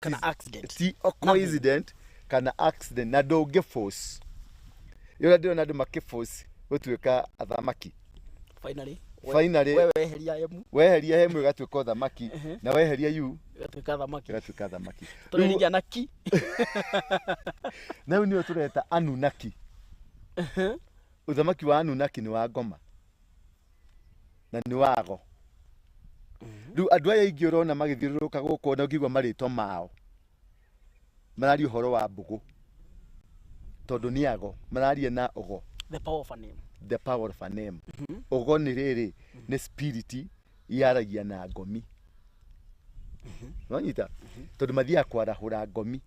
Kana accident. Ti coincident kana accident, na ndũngĩ force ĩrĩa ndĩrona andũ makĩ force gũtuĩka athamaki. Finally. Finally. We weheria M. Weheria hemu ĩgatuĩka ũthamaki, na weheria u ĩgatuĩka thamaki. Ĩgatuĩka thamaki. Tũrĩringia na ki. Na rĩu nĩyo tũreta Anunnaki. Ũthamaki wa Anunnaki nĩ wa ngoma na nĩ wago. Rĩu andũ aya aingĩ ũrona magĩthiũrũrũka gũkũ, na ũngĩigua marĩtwa mao mararia ũhoro wa mbũgũ, tondũ nĩ ago mararia na ũgo. The power of a name. The power of a name. Ũgo nĩ rĩrĩ, nĩ spirit yaragia na ngomi. Wanyita? Tondũ mathiaga kwarahũra ngomi,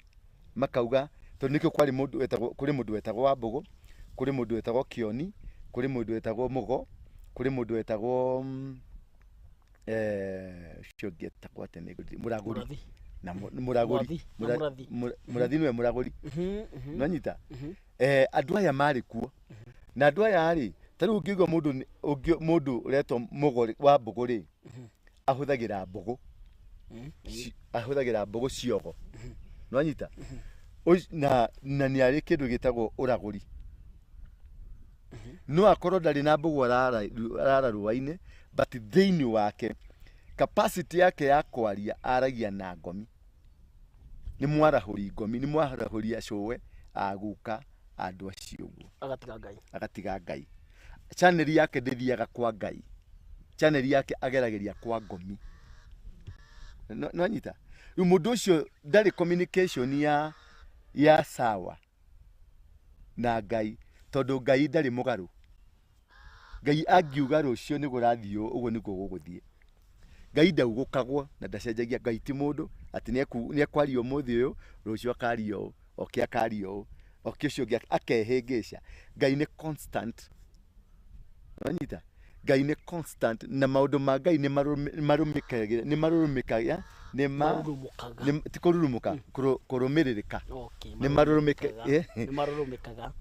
makauga, tondũ nĩkĩo kwarĩ mũndũ wetagwo, kũrĩ mũndũ wetagwo Wambũgũ, kũrĩ mũndũ wetagwo Kĩoni, kũrĩ mũndũ wetagwo Mũgo, kũrĩ mũndũ wetagwo ũcio ũngĩ etagwo atĩa, nĩ Mũragũri. Mũrathi. Na Mũragũri. Mũrathi, na Mũrathi. Mũrathi nĩwe Mũragũri. Nwanyita? Andũ aya marĩ kuo, na andũ aya rĩ, ta rĩu ũngĩigua mũndũ mũndũ ũretwo Mũgo wa Mbũgũ rĩ, ahũthagĩra mbũgũ. Ahũthagĩra mbũgũ ciogo. Nwanyita? Na nĩ arĩ kĩndũ gĩtagwo ũragũri. No akorwo ndarĩ na mbũgũ arara rũa-inĩ, but thĩinĩ wake capacity yake ya kwaria, aragia na ngomi. Nĩ mwarahũri ngomi, nĩ mwarahũri acũwe, aguka, andũ acio ũguo. Agatiga Ngai. Agatiga Ngai. Channel yake ndĩthiaga kwa Ngai, channel yake ageragĩria kwa ngomi. Nwanyita? Rĩu mũndũ ũcio ndarĩ communication ya sawa na Ngai, tondũ Ngai ndarĩ mũgarũ. Ngai angiuga rũciũ nĩ gũrathiĩ ũũ, ũguo nĩguo gũgũthiĩ. Ngai ndaugũkagwo na ndacenjagia. Ngai ti mũndũ atĩ nĩ ekwaria ũmũthĩ ũyũ, rũciũ akaria ũũ, oke akaria ũũ, oke ũcio ũngĩ akehĩngĩca. Ngai nĩ constant. Wanyita? Ngai nĩ constant, na maũndũ ma Ngai nĩ marũmĩkaga, nĩ marũrũmĩkaga, nĩ ma Marurumũkaga. Ti kũrurumũka, kũrũmĩrĩrĩka. Okay, Nĩ marũrũmĩka- marũrũmĩkaga. Nĩ marũrũmĩkaga.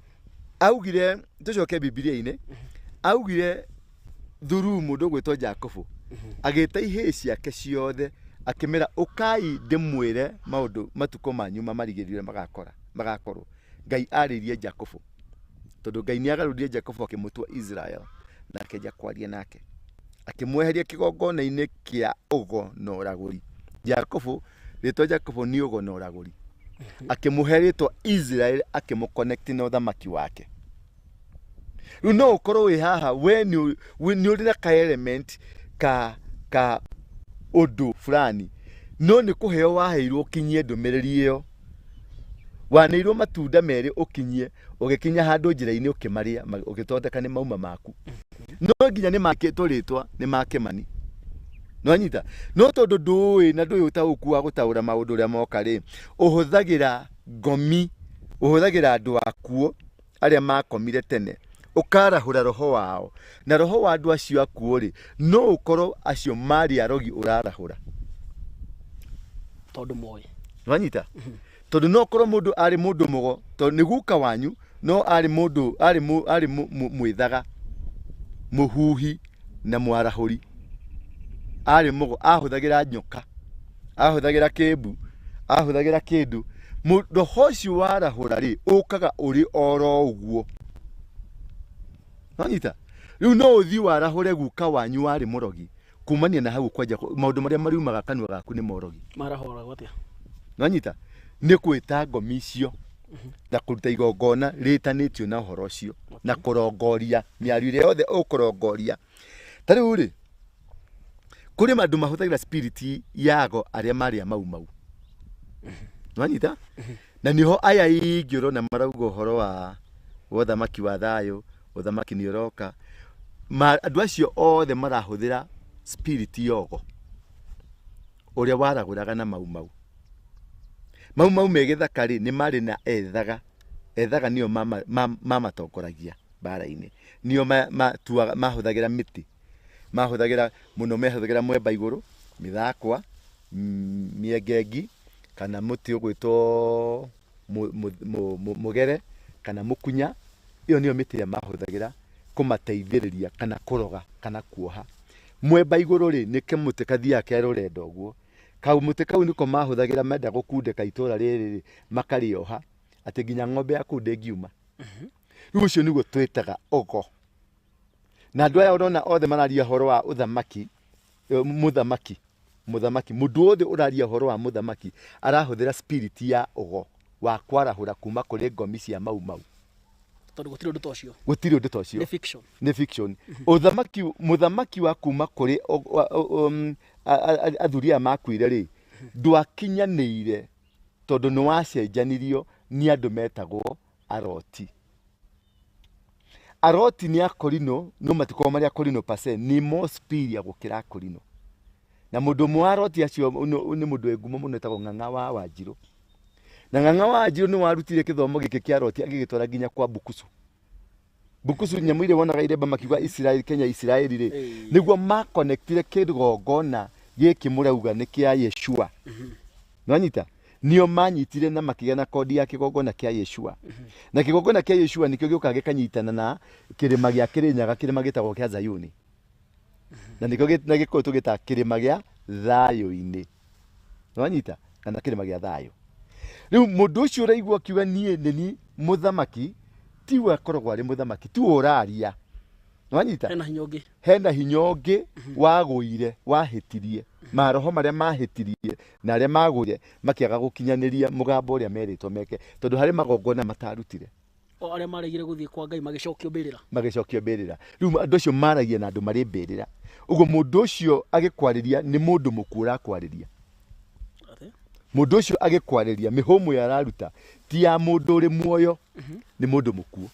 Augire, tũcoke Bibilia-inĩ, augire thuru mũndũ ũgwĩtwo Jakubu agĩta ihĩĩ ciake ciothe, akĩmera, "Ũkai ndĩmwĩre maũndũ matukũ manyu mamarigĩrĩrio magakora magakorwo." Ngai arĩirie Jakubu, tondũ Ngai nĩ agarũrire Jakubu akĩmũtua Israel, na akĩanjia kwaria nake, akĩmweheria kĩgongona-inĩ kĩa ũgo na ũragũri. Jakubu, rĩtwa Jakubu nĩ ũgo na ũragũri. Akĩmũhe rĩtwa Israel, akĩmũconnect na ũthamaki wake. Rĩu no ũkorwo wĩ haha, we nĩ ũrĩ na ka element ka ũndũ fulani, no nĩ kũheo waheirwo ũkinyie ndũmĩrĩri ĩyo. Wanĩirwo matunda merĩ ũkinyie, ũgĩkinya handũ njĩra-inĩ ũkĩmarĩa, ũgĩthondeka nĩ mauma maku. No nginya nĩ makĩtwo rĩtwa nĩ ma Kĩmani. Nĩwanyita? No tondũ ndũĩ na ndũĩ ũtaũku wa gũtaũra maũndũ ũrĩa moka rĩ, ũhũthagĩra ngomi, ũhũthagĩra andũ akuo arĩa makomire tene, ũkarahũra roho wao. Na roho wa andũ acio akuo rĩ, no ũkorwo acio marĩ arogi ũrarahũra. Tondũ moĩ. Nĩwanyita? Tondũ no ũkorwo mũndũ arĩ mũndũ mũgo, tondũ nĩ guka wanyu, no arĩ mũndũ, arĩ arĩ mwĩthaga, mũhuhi na mwarahũri. Arĩ mũgo, ahũthagĩra nyoka, ahũthagĩra kĩmbu, ahũthagĩra kĩndũ. Roho ũcio warahũra rĩ, ũkaga ũrĩ oro ũguo. Nĩwanyita? Rĩu no ũthiĩ warahũre guka wanyu warĩ mũrogi, kumania na hau kwanja maũndũ marĩa mariumaga kanua gaku nĩ morogi. Marahũragwo atĩa? Nĩwanyita? Nĩ gwĩta ngomi icio na kũruta igongona rĩtanĩtio na ũhoro ũcio, na kũrongoria mĩario ĩrĩa yothe ũkũrongoria. Ta rĩu rĩ, kũrĩ andũ mahũthagĩra spirit yago arĩa marĩ a Mau Mau. Nĩwanyita? Na nĩho aya aingĩ ũrona marauga ũhoro wa ũthamaki wa thayũ, ũthamaki nĩ ũroka. Andũ acio othe marahũthĩra spirit yogo ũrĩa waragũraga na Mau Mau. Mau Mau me gĩthaka rĩ, nĩ marĩ na ethaga. Ethaga nĩo mamatongoragia mbara-inĩ. Nĩo mahũthagĩra mĩtĩ. Mahũthagĩra mũno, mehũthagĩra mwemba igũrũ, mĩthakwa, mĩengengi, kana mũtĩ ũgwĩtwo mũgere, kana mũkunya. Ĩyo nĩyo mĩtĩ ĩrĩa mahũthagĩra kũmateithĩrĩria kana kũroga kana kuoha. Mwemba igũrũ rĩ, nĩ kamũtĩ kathiaga ke rũrenda ũguo, Kamũtĩ kau nĩko mahũthagĩra menda gũkundĩka itũra rĩrĩ rĩ, makarĩoha atĩ nginya ng'ombe yaku ndĩngiuma. Rĩu ũcio nĩguo twĩtaga ũgo. Na andũ aya ũrona othe mararia ũhoro wa ũthamaki, mũthamaki, mũthamaki, mũndũ wothe ũraria ũhoro wa mũthamaki arahũthĩra spirit ya ũgo wa kwarahũra kuma kũrĩ ngomi cia mau mau. Tondũ gũtirĩ ũndũ ta ũcio. Gũtirĩ ũndũ ta ũcio. Nĩ fiction. Nĩ fiction. Ũthamaki, mũthamaki wa kuma kũrĩ athuri aya makuire rĩ, ndwakinyanĩire tondũ nĩ wacenjanirio nĩ andũ metagwo aroti. Aroti nĩ akorino, no matikoragwo marĩ akorino per se, nĩ more superior gũkĩra akorino. Na mũndũ ũmwe wa aroti acio nĩ mũndũ wĩ ngumo mũno etagwo Ng'ang'a wa Wanjirũ. Na Ng'ang'a wa Wanjirũ nĩ warutire gĩthomo gĩkĩ kĩa aroti agĩgĩtwara nginya kwa Bukusu. Bukusu nyamũ iria wonaga iremba makiuga Israel, Kenya Israel rĩ, nĩguo makonektire kĩgongona gĩkĩ mũrauga nĩ kĩa Yeshua. Nĩwanyita? Nĩo manyitire na makĩgĩa na kodi ya kĩgongona kĩa Yeshua. Na kĩgongona kĩa Yeshua nĩkĩo gĩũkaga gĩkanyitana na kĩrĩma gĩa Kĩrĩnyaga, kĩrĩma gĩtagwo kĩa Zayuni. Na nĩkĩo na Gĩkũyũ tũgĩtaga kĩrĩma gĩa thayũ-inĩ. Nĩwanyita? Kana kĩrĩma gĩa thayũ. Rĩu mũndũ ũcio ũraigua akiuga niĩ nĩ niĩ mũthamaki, tiwe akoragwo arĩ mũthamaki, tiwe ũraria. Nĩwanyita? Hena hinya ũngĩ. Hena hinya ũngĩ wagũire, wahĩtirie. Maroho marĩa mahĩtirie na arĩa magũire makĩaga gũkinyanĩria mũgambo ũrĩa merĩtwo meke, tondũ harĩ magongona matarutire. O arĩa maregire gũthiĩ kwa Ngai magĩcokio mbĩrĩra. Magĩcokio mbĩrĩra. Rĩu andũ acio maragia na andũ marĩ mbĩrĩra. Ũguo mũndũ ũcio agĩkwarĩria nĩ mũndũ mũkuũ ũrakwarĩria. Mũndũ ũcio agĩkwarĩria mĩhũmũ ĩyo araruta ti ya mũndũ ũrĩ muoyo, nĩ mũndũ mũkuũ.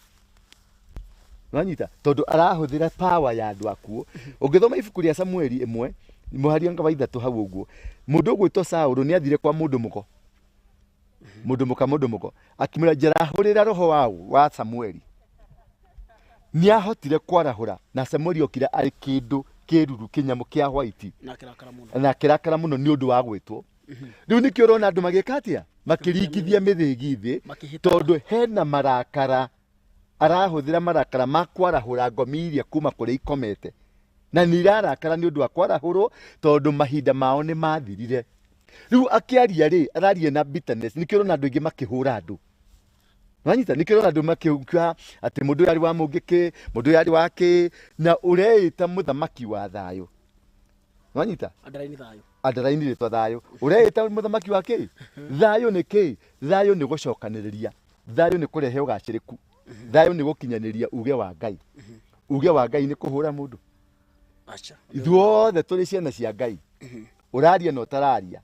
Nĩwanyita? Tondũ arahũthĩra power ya andũ akuũ. Ũngĩthoma ibuku rĩa Samueli ĩmwe, mũhari anga wa 3 hau ũguo, mũndũ ũgwĩtwo Saũlũ nĩ athire kwa mũndũ mũgo. Mũndũ mũka, mũndũ mũgo. Akĩmwĩra, njarahũrĩra roho wa Samueli. Nĩahotire kwarahũra, na Samueli okire arĩ kĩndũ kĩruru, kĩnyamũ kĩa white. Na akĩrakara mũno. Na akĩrakara mũno nĩ ũndũ wa gwĩtwo. Rĩu nĩkĩo ũrona andũ magĩka atĩa? Makĩringithia mĩthĩgi thĩ, Makĩhĩtana. tondũ hena marakara, arahũthĩra marakara ma kwarahũra ngomi iria kuma kũrĩa ikomete. Na nĩ irarakara nĩ ũndũ wa kwarahũrwo, tondũ mahinda mao nĩ mathirire. Rĩu akĩaria rĩ, araria na bitterness, nĩkĩo ũrona andũ aingĩ makĩhũra andũ. Nĩwanyita? Nĩkĩo ũrona andũ makiuga atĩ mũndũ ũyũ arĩ wa mũngĩkĩ, mũndũ ũyũ arĩ wa kĩ, na ũreĩta mũthamaki wa thayũ. Nĩwanyita? Andaraini thayũ. Andaraini rĩtwa thayũ. Ũreĩta mũthamaki wa kĩ? Thayũ nĩ kĩ? Thayũ nĩ gũcokanĩrĩria. Thayũ nĩ kũrehe ũgacĩrĩku. Thayũ nĩ gũkinyanĩria uge wa Ngai. Uge wa Ngai nĩ kũhũra mũndũ. Acha. Ithuothe tũrĩ ciana cia Ngai. Ũraria na ũtararia.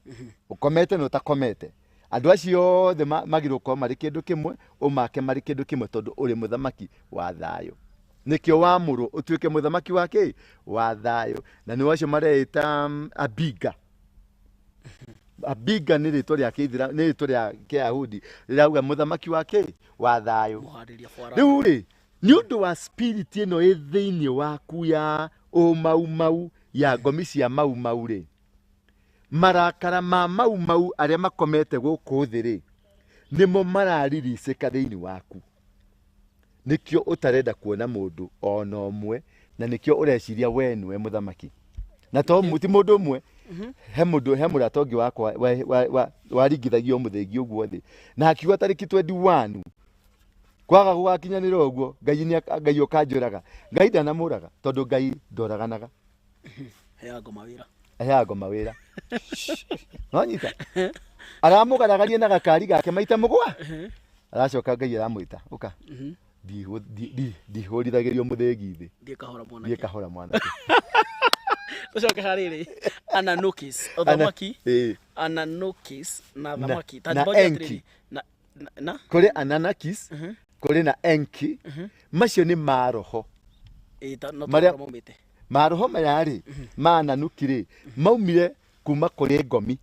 Ũkomete na ũtakomete. Andũ acio othe magĩrĩirwo gũkorwo marĩ kĩndũ kĩmwe, ũmake marĩ kĩndũ kĩmwe tondũ ũrĩ mũthamaki wa thayũ. Nĩkĩo wamũrwo ũtuĩke mũthamaki wa kĩ? Wa thayũ. Na nĩ acio mareĩta Abinga. Abinga nĩ rĩtwa rĩa Kĩithĩra, nĩ rĩtwa rĩa Kĩyahudi rĩrauga mũthamaki wa kĩ? Wa thayũ. Mũharĩria bwara. Rĩu rĩ, nĩ ũndũ wa spirit ĩno ĩ thĩinĩ waku ya ũmaumau, ya ngomi cia maumau rĩ, marakara ma maumau arĩa makomete gũkũ thĩ rĩ, nĩmo mararirisĩka thĩinĩ waku. Nĩkĩo ũtarenda kuona mũndũ ona ũmwe, na nĩkĩo ũreciria we nĩwe mũthamaki. Na to ti mũndũ ũmwe, he mũndũ, he mũrata ũngĩ wakwa waringithagio mũthĩgi ũguo thĩ, na akiuga tarĩki 21 kwaga gũgakinyanĩra ũguo, Ngai nĩ Ngai ũkanjũraga. Ngai ndanamũraga tondũ Ngai ndoraganaga. Heaga ngoma wĩra. Heaga ngoma wĩra. Nonyita? Aramũgaragaria na gakari gake maita mũgwa. Aracoka Ngai aramwĩta, ũka. Ndihũrithagĩrio mũthĩgi thĩ. Thiĩ kahora mwanake. Thiĩ kahora mwanake. Tũcoke harĩrĩ, Ananukis, ũthamaki, Ĩĩ. Ananukis na Na- thamaki. Ta na njĩra Enki. atĩrĩrĩ, na? Kũrĩ Ananakis, kũrĩ na Enki. Macio nĩ maroho. Ĩĩ, ta, no Marĩa tũkorwo maumĩte. Maroho maya rĩ, ma Ananuki rĩ, maumire kuma kũrĩ ngomi.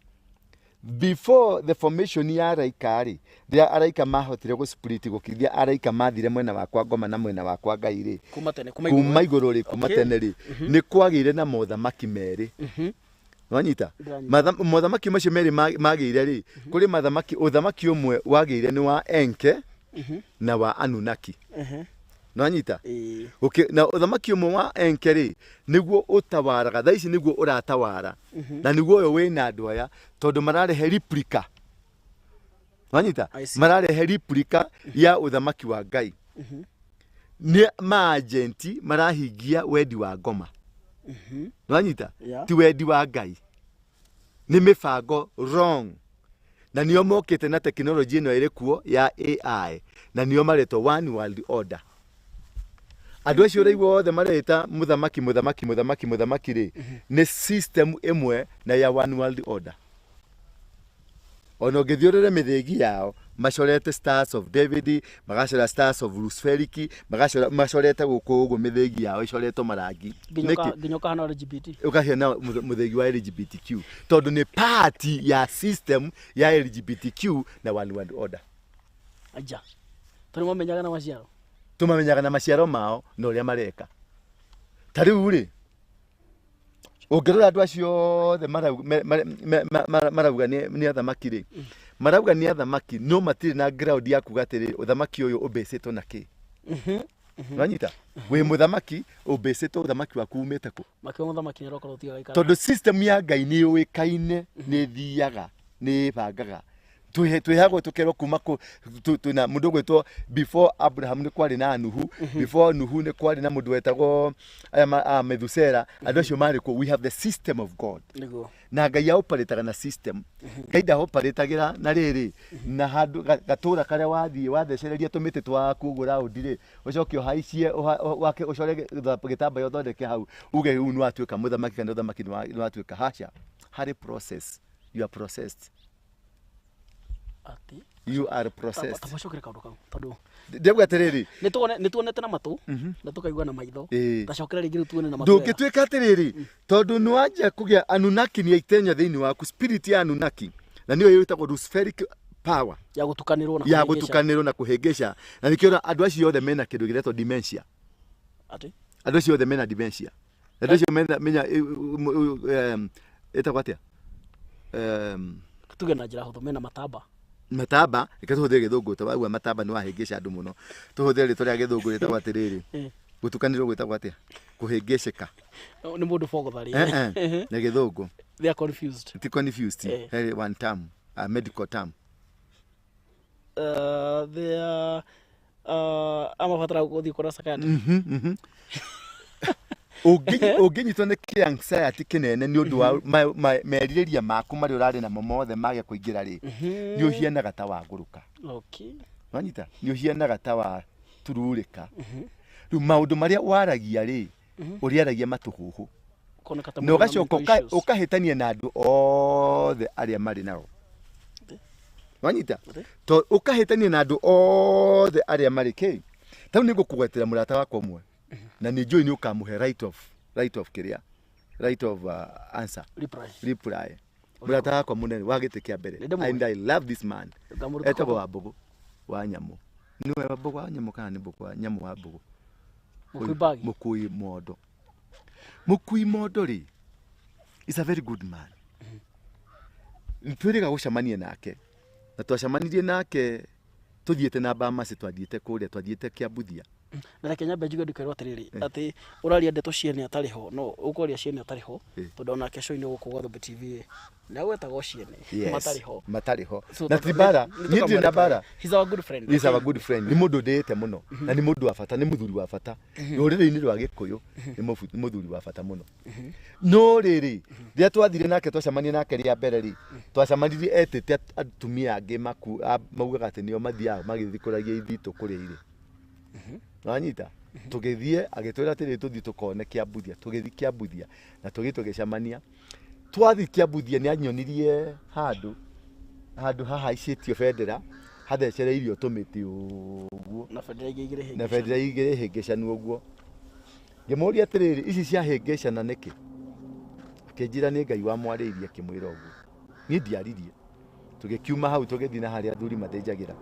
Before the formation ya araika rĩ, rĩrĩa araika mahotire gũ split gũkithia araika mathire mwena wa kwa ngoma na mwena wa kwa Ngai rĩ, Kuma tene, kuma igũrũ. kuma igũrũ rĩ, kuma tene rĩ, nĩ kwagĩire na mothamaki merĩ. Nwanyita? Ndĩranyita. Mothamaki macio merĩ magĩire rĩ, kũrĩ mathamaki, ũthamaki ũmwe wagĩire nĩ wa Enke na wa Anunnaki. Nĩwanyita? Ĩĩ. Okay, na ũthamaki ũmwe wa enke rĩ, nĩguo ũtawaraga thaa ici, nĩguo ũratawara na nĩguo ũyũ wĩna andũ aya, tondũ mararehe replica. Wanyita? I see. Mararehe replica ya ũthamaki wa Ngai. Nĩ maajenti marahingia wendi wa ngoma. Wanyita? Yeah. Ti wendi wa Ngai, nĩ mĩbango wrong, na nĩo mokĩte na tekinoronjĩ ĩno ĩrĩ kuo ya AI, na nĩo maretwo one world order. Andũ acio ũraigua othe mareta mũthamaki, mũthamaki, mũthamaki, mũthamaki rĩ, nĩ system ĩmwe na ya one world order. Ona ũngĩthiũrũre mĩthĩgi yao, macorete Stars of David, magacora Stars of Luciferic, magacora, macorete gũkũ ũguo, mĩthĩgi yao ĩcoretwo marangi. Nginya Nĩkĩ? Nginya ũkahana LGBT. Ũkahiana mũthĩgi wa LGBTQ, tondũ nĩ part ya system ya LGBTQ na one world order. Aja, tondũ mamenyaga na maciaro. Tũmamenyaga na maciaro mao na ũrĩa mareka. Ta rĩu rĩ, ũngĩrora andũ acio othe marauga nĩ athamaki rĩ, marauga nĩ athamaki, no matirĩ na ground ya kuga atĩrĩ, ũthamaki ũyũ ũmbĩcĩtwo na kĩ. Wanyita? Wĩ mũthamaki, ũmbĩcĩtwo ũthamaki waku umĩte kũ? Makiuga mũthamaki nĩ aroka, tiga gaikara. Tondũ system ya Ngai nĩ yũĩkaine, nĩ ĩthiaga, nĩ ĩbangaga. Twĩhagwo tũkerwo kuma twĩna mũndũ ũgwĩtwo before Abraham nĩ kwarĩ na Nuhu, before Nuhu nĩ kwarĩ na mũndũ wetagwo aya a Methusela. Andũ acio marĩ kuo. We have the system of God. Nĩguo. Na Ngai aoparĩtaga na system. Ngai ndaoparĩtagĩra na rĩrĩ na handũ gatũra karĩa wathiĩ wathecereria tũmĩtĩ twaku ũguo raundi rĩ, ũcoke ũhaicie wake, ũcore gĩtambaya, ũthondeke hau, uge rĩu nĩ watuĩka mũthamaki kana ũthamaki nĩ watuĩka. Haca, harĩ process. You are processed. Atĩ? You are processed. Tamacokere kaũndũ kau, tondũ Ndauga atĩrĩrĩ, nĩ tuonete na matũ na tũkaigua na maitho. Tacokera rĩngĩ rĩu tuone na matũ wega. Ndũngĩtuĩka atĩrĩrĩ, tondũ nĩ wanjia kũgĩa Anunnaki, nĩ aitenya thĩinĩ waku, spirit ya Anunnaki, na nĩyo ĩtagwo Luciferic power. Ya gũtukanĩrwo na ya kũhĩngĩca. Gũtukanĩrwo na kũhĩngĩca, na nĩkĩo andũ acio othe mena kĩndũ gĩretwo dementia. Atĩ? Andũ acio othe mena dementia, andũ acio mena menya ĩtagwo atĩa? Tuge na njĩra hũthũ, mena matamba. Matamba. Reke tũhũthĩre gĩthũngũ, ta waigua matamba nĩ wahĩngĩca andũ mũno. Tũhũthĩre rĩtwa rĩa gĩthũngũ rĩtagwo atĩrĩrĩ, gũtukanĩrwo gwĩtagwo atĩa? Kũhĩngĩcĩka. Nĩ mũndũ bogotharĩ. Eh, eh, na gĩthũngũ. They are confused. Ti confused. He one term, a medical term. They are amabatara gũthiĩ kuona psychiatrist. Ũngĩnyitwo nĩ kĩ anxiety kĩnene nĩ ũndũ wa merirĩria maku marĩa ũrarĩ namo mothe mage kũingĩra rĩ, nĩ ũhianaga ta wagũrũka. Wanyita? Nĩ ũhianaga ta wa tururĩka. Rĩu maũndũ marĩa waragia rĩ, ũrĩaragia matũhũhũ. Kuoneka ta Na mũndũ wĩna ũgacoka mental issues. ũkahĩtania na andũ othe arĩa marĩ nao. Wanyita? Atĩ? To ũkahĩtania na andũ othe arĩa marĩ kĩ tau. Nĩ ngũkũgwetera mũrata wakwa ũmwe, na nĩ njũĩ nĩ ũkamũhe right of kĩrĩa, right of answer. Reply. Reply. Mũrata wakwa mũnene wa gĩtĩ kĩa mbere. Nĩ ndĩmũĩ. And I love this man. Ngamũruta Etagwo kũ? Wambũgũ wa Nyamũ. Nĩwe Wambũgũ wa Nyamũ kana nĩ Mbũgũ wa Nyamũ wa Mbũgũ? Mũkui bagi. Mũkui mondo. Mũkui mondo rĩ, is a very good man. Twĩrĩga gũcemania nake, na twacemanirie nake tũthiĩte na Bamasi, twathiĩte kũrĩa, twathiĩte Kĩambuthia. Na reke nyambe njuge ndũkerwo atĩrĩrĩ, atĩ ũraria ndeto ciene atarĩ ho, no ũkwaria ciene atarĩ ho, tondũ onake show-inĩ gũkũ gwa Thũmbĩ TV nĩ agwetagwo ciene matarĩ ho. Matarĩ ho. So Na ti mbara, nĩ niĩ ndirĩ na tũkamũreka. mbara. He's our good friend. He's our good friend. Nĩ mũndũ ndĩĩte mũno na nĩ mũndũ wa bata, nĩ mũthuri wa bata rũrĩrĩ-inĩ rwa Gĩkũyũ, nĩ mũthuri wa bata mũno. No rĩrĩ, rĩrĩa twathire nake, twacemania nake rĩa mbere rĩ, twacemanirie etĩte atumia angĩ maugaga atĩ nĩo mathiaga magĩthikũragia ithitũ kũrĩa irĩ. Wanyita? Tũgĩthiĩ, agĩtwĩra atĩrĩ tũthiĩ tũkone Kĩambuthia. Tũgĩthiĩ Kĩambuthia na tũgĩthiĩ tũgĩcemania. Twathiĩ Kĩambuthia, nĩ anyonirie handũ hahaicĩtio bendera, hathecereirio tũmĩtĩ ũguo. Na bendera ingĩ igĩrĩ Na hĩngĩcanu. Bendera igĩrĩ hĩngĩcanu ũguo. Ngĩmũria atĩrĩrĩ, ici ciahĩngĩcana nĩkĩ? Akĩnjĩra nĩ Ngai wamwarĩirie akĩmwĩra ũguo. Niĩ ndiaririe. Tũgĩkiuma hau, tũgĩthiĩ na harĩa athuri mathĩnjagĩra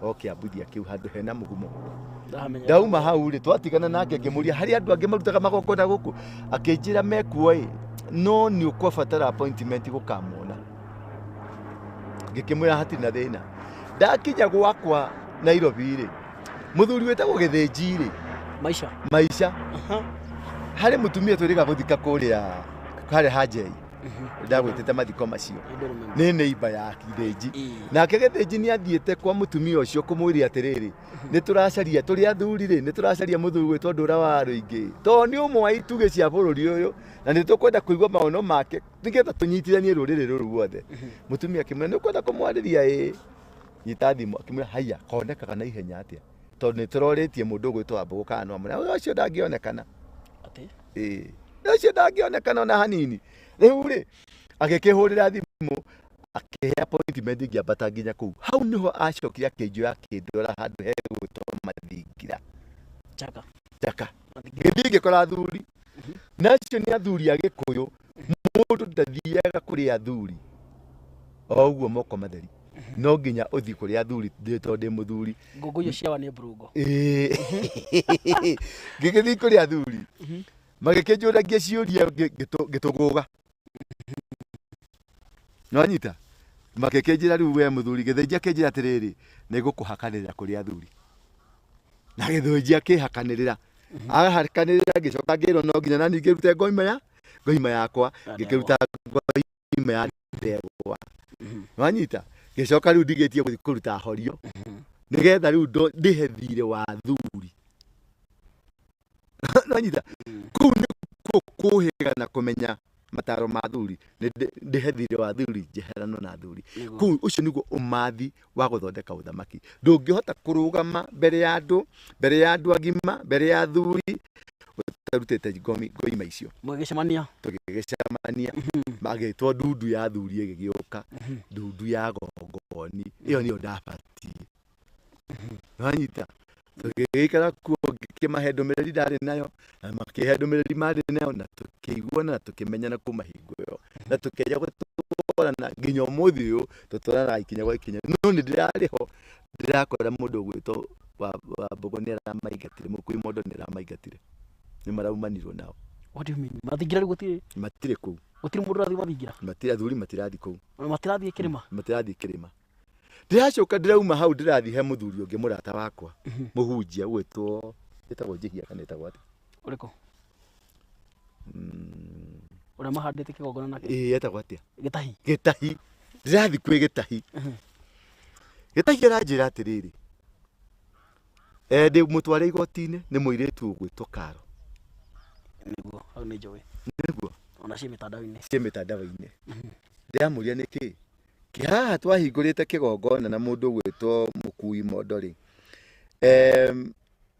o Kĩambuthia kĩu, handũ hena mũgumo. Ndahamenya. Ndauma hau rĩ, twatigana nake, ngĩmũria harĩ andũ angĩ marutaga magongona gũkũ, akĩnjĩra mekuo ĩ, no nĩ ũkwabatara appointment gũkamona. Ngĩkĩmwĩra hatirĩ na thĩna. Ndakinya gwakwa Nairobi rĩ, mũthuri wĩtagwo Gĩthĩnji rĩ, Maisha. Maica. Aha. Harĩ mũtumia twĩrĩga gũthika kũrĩa harĩa hanjei, ndagwĩtĩte mathiko macio. I don't remember. Nĩ neighbor ya Gĩthĩnji. Ĩĩ. Nake Gĩthĩnji nĩ athiĩte kwa mũtumia ũcio kũmwĩria atĩrĩrĩ, nĩ tũracaria tũrĩ athuri rĩ, nĩ tũracaria mũthuri gwĩtwo Ndũra wa Rũingĩ, tondũ nĩ ũmwe wa itugĩ cia bũrũri ũyũ na nĩ tũkwenda kũigua maono make nĩgetha tũnyitithanie rũrĩrĩ rũrũ ruothe. Mũtumia akĩmwĩra, nĩ ũkwenda kũmwarĩria? Ĩĩ. Nyita thimũ. Akĩmwĩra, haiya, konekaga na ihenya atĩa, tondũ nĩ tũrorĩtie mũndũ ũgwĩtwo Wambũgũ kana no amwĩra ũcio ndangĩonekana. Atĩ. Ĩĩ, ũcio ndangĩonekana ona hanini. Rĩu rĩ, agĩkĩhũrĩra thimũ, akĩhe appointment, ngĩambata nginya kũu. Hau nĩho acokire akĩnjoya, akĩndwara handũ hegwĩtwo Mathingira. Chaka. Njaka. Ngĩthiĩ ngĩkora athuri, na acio nĩ athuri a Gĩkũyũ. Mũndũ ndathiaga kũrĩ athuri o ũguo moko matheri, no nginya ũthiĩ kũrĩ athuri tondũ ndĩ mũthuri. Ngũngũiyo ciawa nĩ mburungo. Ĩĩ. Ngĩgĩthiĩ kũrĩ athuri, magĩkĩnjũragia ciũria, ngĩtũgũga, nĩwanyita? Magĩkĩnjĩra, rĩu we mũthuri Gĩthĩnji, akĩnjĩra atĩrĩrĩ, nĩ ngũkũhakanĩrĩra kũrĩ athuri. Na Gĩthĩnji akĩhakanĩrĩra, ahakanĩrĩra, ngĩcoka ngĩrwo no nginya nani ngĩrute ngoima yakwa. Ya. Ngĩkĩruta ngoima ya ndegwa, nĩwanyita? Ngĩcoka rĩu ndigĩtie gũthiĩ kũruta horio nĩgetha rĩu ndĩhe thirĩ wa athuri, nĩwanyita? Kũu nĩkuo kũhĩga na kũmenya mataro ma athuri. Nĩ ndĩhe thirĩ wa athuri, njeherano na athuri. Nĩguo. Kũu ũcio nĩguo ũmathi wa gũthondeka ũthamaki. Ndũngĩhota kũrũgama mbere ya andũ, mbere ya andũ agima, mbere ya athuri ũtarutĩte ngoima icio. Mũgĩcemania. Tũgĩgĩcemania, magĩtwo ndundu ya athuri, ĩgĩgĩũka ndundu ya gongoni, ĩyo nĩyo ndabatiĩ, wanyita? Tũgĩgĩikara kuo, ngĩkĩmahe ndũmĩrĩri ndarĩ nayo na makĩhe ndũmĩrĩri marĩ nayo, na tũkĩiguana na tũkĩmenyana kuma hingo ĩyo, na tũkĩanjia gũtwarana nginya ũmũthĩ ũyũ tũtwaranaga ikinya gwa ikinya. No nĩ ndĩrarĩ ho ndĩrakora mũndũ ũgwĩtwo Wambũgũ nĩ aramaingatire, mũkui mondo nĩ aramaingatire, nĩ maraumanirwo nao. What do you mean? Mathingira rĩu gũtirĩ? Matirĩ kũu. Gũtirĩ mũndũ ũrathiĩ mathingira? Matirĩ, athuri matirathiĩ kũu. Ona matirathiĩ kĩrĩma? Matirathiĩ kĩrĩma. Ndĩracoka ndĩrauma hau, ndĩrathiĩ he mũthuri ũngĩ, mũrata wakwa mũhunjia ũgwĩtwo, ĩtagwo Njihia kana ĩtagwo atĩa? Ũrĩkũ? Ũrĩa mahandĩte kĩgongona nake? Ĩĩ, etagwo atĩa? Gĩtahi. Gĩtahi. Ndĩrathiĩ kwĩ Gĩtahi. Gĩtahi aranjĩra atĩrĩrĩ, ndĩ mũtware igoti-inĩ nĩ mũirĩtu ũgwĩtwo Karo. Nĩguo, hau nĩ njũĩ. Nĩguo. Ona ciĩ mĩtandao-inĩ. Ciĩ mĩtandao-inĩ. Ndĩramũria nĩkĩ haha twahingũrĩte kĩgongona na mũndũ ũgwĩtwo mũkui mondo rĩ,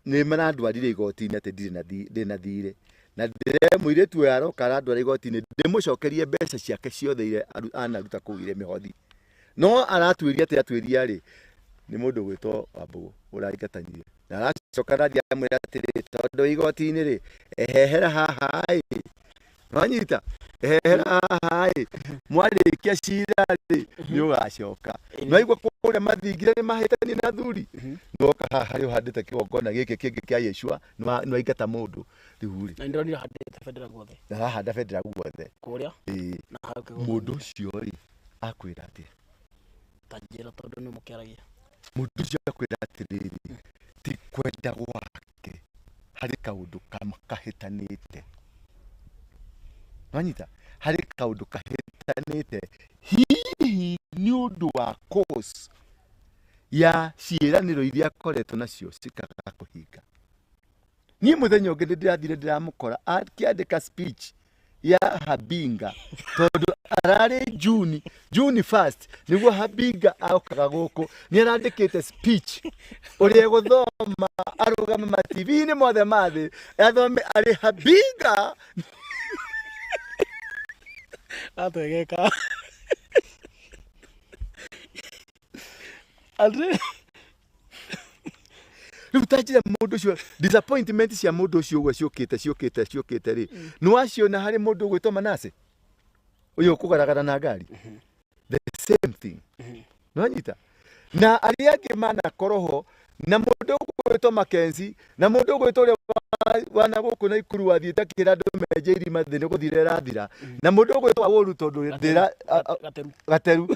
nĩ marandwarire igoti-inĩ atĩ ndirĩ na ndĩ na thirĩ, na ndĩre mũirĩtu ũyũ aroka arandwara igoti-inĩ ndĩmũcokerie mbeca ciake ciothe iria anaruta kũu irĩ mĩhothi, no aratuĩria atĩ atuĩria rĩ, nĩ mũndũ ũgwĩtwo Wambũgũ ũraingatanire, na aracoka arathiĩ amwĩra atĩrĩ, tondũ igoti-inĩ rĩ, ehehera haha ĩ, wanyita, ehehera haha ĩ, mwarĩkia cira rĩ, nĩ ũgacoka. Nĩwaigua kũrĩa mathingira nĩ mahĩtania na athuri, nĩwoka haha harĩa ũhandĩte kĩgongona gĩkĩ kĩngĩ kĩa Yeshua, nĩwaingata mũndũ rĩu rĩ. Na nĩndĩronire handĩte bendera guothe. Arahanda bendera guothe. Kũrĩa. Ĩĩ. Na hau kĩgongona. Mũndũ ũcio rĩ, akwĩra atĩa? Ta njĩra, tondũ nĩ mũkĩaragia. Mũndũ ũcio akwĩra atĩrĩrĩ, ti kwenda gwake, harĩ kaũndũ kahĩtanĩte, wanyita? Harĩ kaũndũ kahĩtanĩte, hihi nĩ ũndũ wa cause ya ciĩranĩro iria akoretwo nacio cikaga kũhinga. Niĩ mũthenya ũngĩ nĩ ndĩrathire ndĩramũkora akĩandĩka speech ya Habinga, tondũ ararĩ June 1st nĩguo Habinga okaga gũkũ. Nĩ arandĩkĩte speech ũrĩa egũthoma, arũgame ma TV-inĩ mothe ma thĩ, athome arĩ Habinga. Atwegeka. Atĩ. Rĩu ta njĩra, mũndũ ũcio, disappointment cia mũndũ ũcio ũguo ciũkĩte ciũkĩte ciũkĩte rĩ, nĩ waciona harĩ mũndũ ũgwĩtwo Manase ũyũ ũkũgaragara na ngari, the same thing, nĩwanyita? Na arĩa angĩ manakorwo ho, na mũndũ ũgwĩtwo Makenzi, na mũndũ ũgwĩtwo ũrĩa wana gũkũ na Ikuru wathiĩte akĩra andũ menje irima thĩ nĩ gũthira ĩrathira, na mũndũ ũgwĩtwo Waũru, tondũ thĩ Gateru. Gateru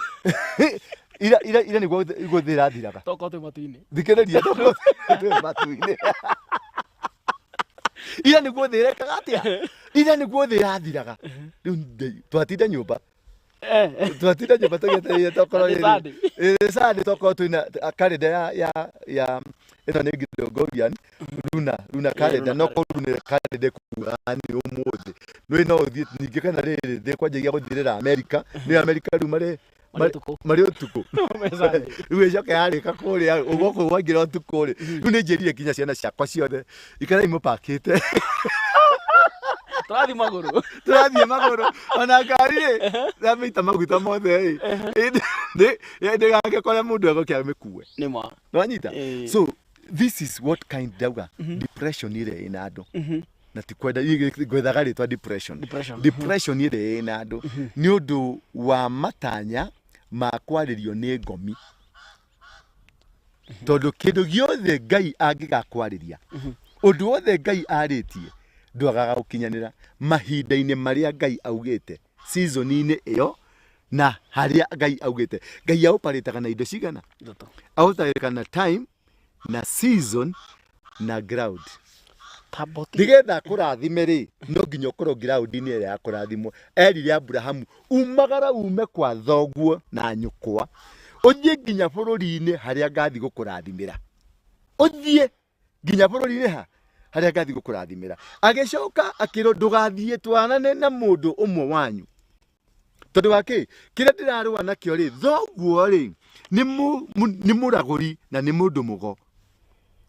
ira ira ira nĩguo thĩ ĩrathiraga. Tokorwo twĩ matu-inĩ. Thikĩrĩria, tokorwo twĩ matu-inĩ. Ira nĩguo thĩ ĩrekaga atĩa? Ira nĩguo thĩ yathiraga. Rĩu twatinda nyũmba. Twatinda nyũmba tũgĩetereire tokorwo Nĩ rĩrĩ. Sunday. Ĩ Sunday tokorwo twĩna kalenda ya ĩno nĩ Gregorian luna calendar, no korwo nĩ calendar ĩkuga nĩ ũmũthĩ. Nĩ no ũthiĩ ningĩ kana rĩrĩ thĩ kwanjagia gũthirĩra America. Nĩ America rĩu marĩ Marĩ ũtukũ. Marĩ ũtukũ. Me Sunday. Rĩu ĩcoke yarĩka kũrĩa gũkũ gwaingĩra ũtukũ rĩ, rĩu nĩ njĩrire nginya ciana ciakwa ciothe, ikarai mũpakĩte. Tũrathiĩ magũrũ. Tũrathiĩ magũrũ, ona ngari rĩ yamĩita maguta mothe rĩ, ndĩgagĩkore mũndũ egũkĩa mĩkue. Nĩ ma. Nĩwanyita? Ĩĩ. So this is what kind ndauga depression ĩrĩa ĩna andũ, na ti kwenda ngwethaga rĩtwa depression. Depression. Depression ĩrĩa ĩna andũ nĩ ũndũ wa matanya ma kwarĩrio nĩ ngomi, tondũ kĩndũ gĩothe Ngai angĩgakwarĩria, ũndũ wothe Ngai arĩtie ndwagaga gũkinyanĩra mahinda-inĩ marĩa Ngai augĩte, season-inĩ ĩyo na harĩa Ngai augĩte. Ngai aũparĩtaga na indo cigana? Ithatũ. Aũtarĩkaga na time na season na ground. Tamboti. Nĩgetha akũrathime rĩ, no nginya ũkorwo ground-inĩ ĩrĩa ya kũrathimwo. Erire Abrahamu, umagara ume kwa thoguo na nyũkwa, ũthiĩ nginya bũrũri-inĩ harĩa ngathiĩ gũkũrathimĩra. Ũthiĩ nginya bũrũri-inĩ ha harĩa ngathiĩ gũkũrathimĩra. Agĩcoka akĩrwo ndũgathiĩ twarane na mũndũ ũmwe wanyu, tondũ wa kĩ? Kĩrĩa ndĩrarũa nakĩo rĩ, thoguo rĩ nĩ mũragũri na nĩ mũndũ mũgo.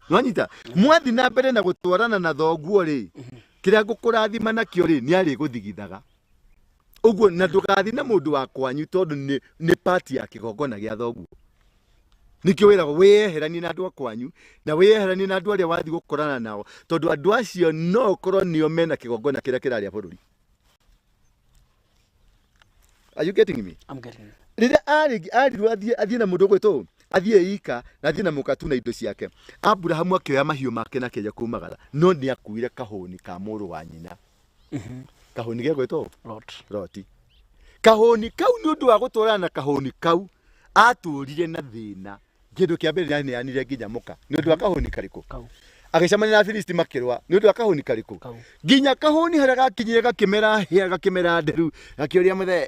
Nwanyita? Mwathi na mbere na gũtwarana na thoguo rĩ, kĩrĩa ngũkũrathima nakĩo rĩ, nĩ arĩgũthigithaga ũguo, na ndũgathiĩ na mũndũ wa kwanyu, tondũ nĩ part ya kĩgongona gĩa thoguo. Nĩkĩo wĩragwo wĩyeheranie na andũ a kwanyu na wĩyeheranie na andũ arĩa wathiĩ gũkorana nao, tondũ andũ acio no ũkorwo nĩo mena kĩgongona kĩrĩa kĩrarĩa bũrũri. Are you getting me? I'm getting it. Rĩrĩa arirwo athiĩ na mũndũ ũgwĩtwo athiĩ ika na athiĩ na mũka tu na indo ciake, Abrahamu akĩoya mahiũ make na akĩanjia kumagara, no nĩ akuire kahũni ka mũrũ wa nyina. Kahũni gegwĩtwo Lot. Loti. Kahũni kau, nĩ ũndũ wa gũtũrana na kahũni kau, atũrire na thĩna. Kĩndũ kĩa mbere, nĩaneanire nginya mũka nĩ ũndũ wa kahũni karĩkũ? Kau. Agĩcemania na Afilisti makĩrũa nĩ ũndũ wa kahũni karĩkũ? Kau. Nginya kahũni harĩa gakinyire gakĩmera hĩa, gakĩmera nderu, gakĩũria mũthee,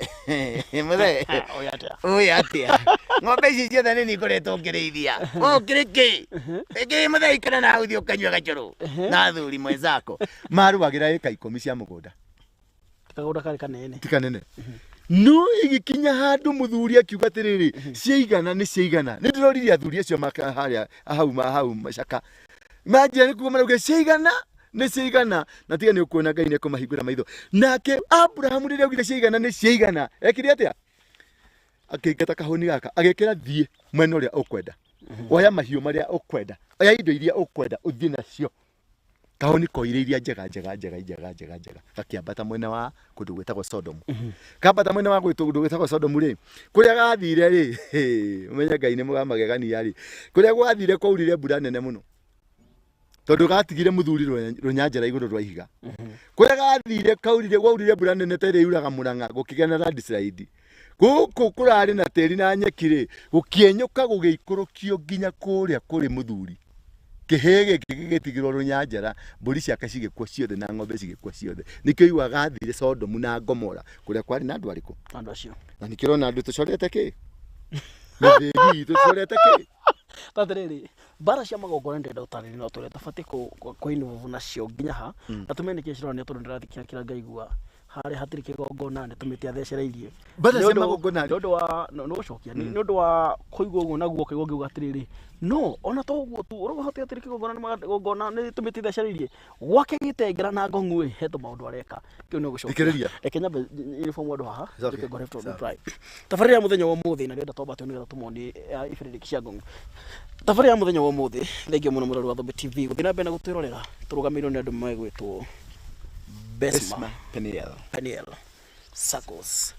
mũthee, Ũyũ atĩa? Ũyũ atĩa? Ng'ombe ici ciothe nĩ niĩ ngoretwo ngĩrĩithia, ũkĩrĩ kĩ ĩkĩ mũthee? Ikara na hau, thiĩ ũkanyue gacũrũ na athuri mwenzako. Marũagĩra ĩka 10 cia mũgũnda. Kagũnda karĩ kanene. Ti kanene, no ĩgĩkinya handũ mũthuri akiuga atĩrĩrĩ, ciaigana nĩ ciaigana. Nĩ ndĩroririe athuri acio harĩa hau hau macaka manjĩra nĩ kuga marauga ciaigana nĩ ciaigana, na tiga nĩ ũkuona Ngai nĩ ekũmahingũra maitho. Nake Abrahamu rĩrĩa augire ciaigana nĩ ciaigana, ekire atĩa? Akĩingata kahũni gaka, agĩkĩra, thiĩ mwena ũrĩa ũkwenda, oya mahiũ marĩa ũkwenda, oya indo iria ũkwenda, ũthiĩ nacio. Kahũni koire iria njega njega njega njega njega njega, gakĩambata mwena wa kũndũ gwĩtagwo Sodomu. Kambata mwena wa kũndũ gwĩtagwo Sodomu rĩ, kũrĩa gathire rĩ, ũmenye Ngai nĩ mũgamagegania rĩ, kũrĩa gwathire kwaurire mbura nene mũno, tondũ gatigire mũthuri rũnyanjara igũrũ rwa ihiga. Kũrĩa gathire kaurire, gwaurire mbura nene ta ĩrĩa yuraga Mũrang'a, gũkĩgĩa na landslide. Gũkũ kũrarĩ na tĩri na nyeki rĩ, gũkĩenyũka, gũgĩikũrũkio nginya kũrĩa kũrĩ mũthuri. Kĩhĩ gĩkĩ gĩgĩtigĩrwo rũnyanjara, mbũri ciake cigĩkua ciothe na ng'ombe cigĩkua ciothe. Nĩkĩo igua gathire Sodomu na Gomora, kũrĩa kwarĩ na andũ arĩkũ? Andũ acio. Na nĩkĩo ũrona andũ tũcorete kĩ mĩthĩgi itũ, tũcorete kĩ. Tatĩrĩrĩ, mbara cia magongona ndĩrenda ũtarĩrie, no tũrĩa tũbatiĩ kũinvolve nacio nginya ha, na tũmenye nĩkĩĩ cironania, tondũ ndĩrathiĩ kĩra ngaigua harĩa hatirĩ kĩgongona nĩ tũmĩtĩ athecereirie. Mbara Nĩ cia magongona magongona nĩ ũndũ wa nĩ gũcokia, nĩ ũndũ wa kũigua ũguo naguo ũkaigua ngiuga atĩrĩrĩ, no ona to ũguo tu ũrauga hatirĩ hatirĩ kĩgongona, nĩ magongona nĩ tũmĩtĩ ithecereirie gwake gĩtengera na ngong'u ĩ he tũmaũndũ areka kĩu nĩ gũcokia. Thikĩrĩria. Reke nyambe uniform andũ haha. It's okay. Njũke ngore to reply tabarĩra ya mũthenya wa ũmũthĩ, na ndĩrenda twambate nĩgetha tũmonie ibĩrĩrĩki cia ngong'u. Tabarĩra ya mũthenya wa ũmũthĩ, thengiũ mũno mũrori wa Thũmbĩ TV gũthiĩ na mbere na gũtwĩrorera. Tũrũgamĩirwo nĩ andũ megwĩtwo Besma Peniel. Peniel Saccos.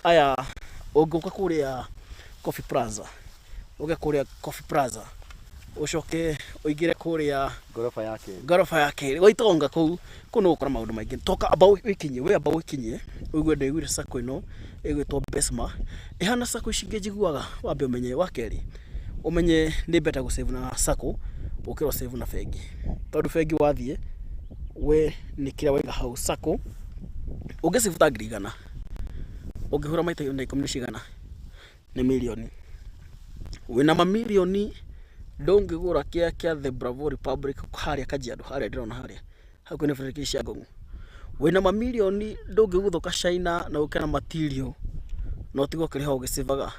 Aya ũngĩũka kũrĩa Coffee Plaza, ũke kũrĩa Coffee Plaza, ũcoke ũingĩre kũrĩa ngoroba ya kerĩ. Ngoroba ya kerĩ gwa itonga kũu, kũu nĩ ũgũkora maũndũ maingĩ. Toka amba wĩkinyie, we amba wĩkinyie ũigue ndaiguire sacco ĩno ĩgwĩtwo Besma ĩhana sacco ici ingĩ njiguaga. Wambe ũmenye wa kerĩ, ũmenye nĩ better gũ save na sacco gũkĩra save na bengi, tondũ bengi wathiĩ We nĩ kĩrĩa waiga hau sacco ũngĩcibuta 100,000, ũngĩhũra maita na 10 nĩ cigana? Nĩ mirioni. Wĩna mamirioni ndũngĩgũra kĩa kĩa The Bravo Republic harĩa Kajiado, harĩa ndĩrona harĩa hakuhĩ na Frederick Ciang'ong'o. Wĩna mamirioni ndũngĩguthũka China na ũke na material na ũtigwo ũkĩrĩha ũgĩcibaga.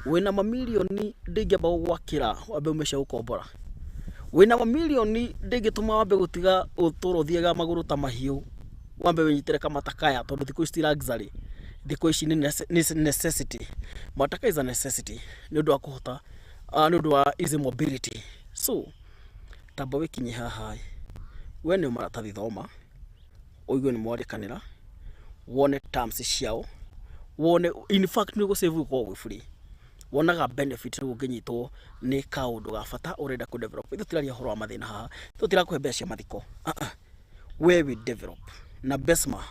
Wĩna mamirioni ndĩngĩamba gũgwakĩra wambe ume cia gũkombora. Wĩna mamirioni ndĩngĩtũma wambe gũtiga ũtũra ũthiaga magũrũ ta mahiũ, wambe wĩnyitĩre kamatakaya, tondũ thikũ ici ti luxury, thikũ ici nĩ necessity. Mataka is a necessity nĩ ũndũ wa kũhota, nĩ ũndũ wa easy mobility. So tamba wĩkinye haha, we nĩ maratathi thoma, ũigue nĩ mwandĩkanĩra, wone terms ciao, wone in fact nĩ ũgũ-save gũkorwo gwĩ free. Wonaga benefit rĩu ũngĩnyitwo nĩ kaũndũ ga bata ũrenda kũ develop. Ithuĩ tũtiraria ũhoro wa mathĩna haha, ithuĩ tũtirakũhe mbeca cia mathiko. We we develop na Besma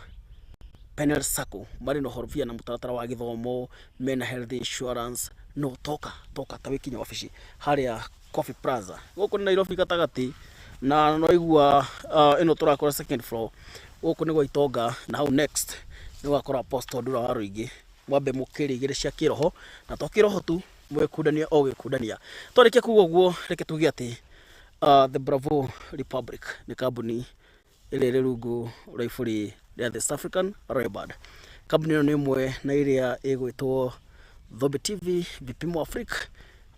Penel Sacco marĩ na ũhoro pia na mũtaratara wa gĩthomo, mena health insurance. No toka toka ta wĩkinye wabici harĩa Coffee Plaza gũkũ nĩ Nairobi gatagatĩ, na no igua ĩno tũrakora second floor, gũkũ nĩ gwa Itonga, na hau next nĩ ũgakora Apostle Ndura wa Rũingĩ. Mwambe mũkĩrĩ igĩrĩ cia kĩroho, na to kĩroho tu, mwĩkundania o gwĩkundania. Twarĩkia kuga ũguo, reke tuge atĩ The Bravo Republic nĩ kambuni ĩrĩa ĩrĩ rungu rwa ibũri rĩa The East African Royal Band. Kambuni ĩno nĩ ĩmwe na ĩrĩa ĩgwĩtwo Thombe TV, Vipimo Africa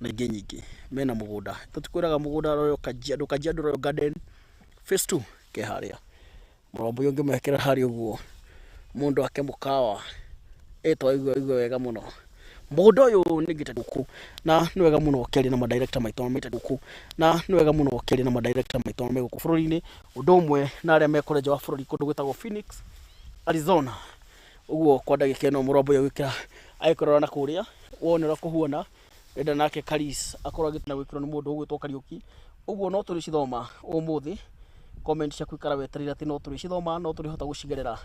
na ingĩ nyingĩ. Mena mũgũnda, tũtikwĩraga mũgũnda Royal Kajiado, Kajiado Royal Garden phase 2 ke harĩa mũrombo ũyũ ũngĩmekĩra harĩa ũguo mũndũ ake mũkawa ĩtwa igua wega mũno. Mũgũnda ũyũ nĩ ngĩte gũkũ, na nĩ wega mũno ũkĩaria na madirector maitũ maite gũkũ, na nĩ wega mũno ũkĩaria na madirector maitũ me gũkũ bũrũri-inĩ, ũndũ ũmwe na arĩa me kũrĩa nja wa bũrũri kũndũ gwĩtagwo Phoenix, Arizona. Ũguo kwa ndagĩka ĩno mũrombo ũyũ agĩkĩra agĩkorora na kũrĩa wone ũrĩa kũhuana, enda nake Karis akorwo agĩtana gwĩkĩrwo nĩ mũndũ ũgwĩtwo Kariũki. Ũguo no tũrĩcithoma ũmũthĩ, comment ciaku ikara wetereire atĩ no tũrĩcithoma, no tũrĩhota gũcigerera.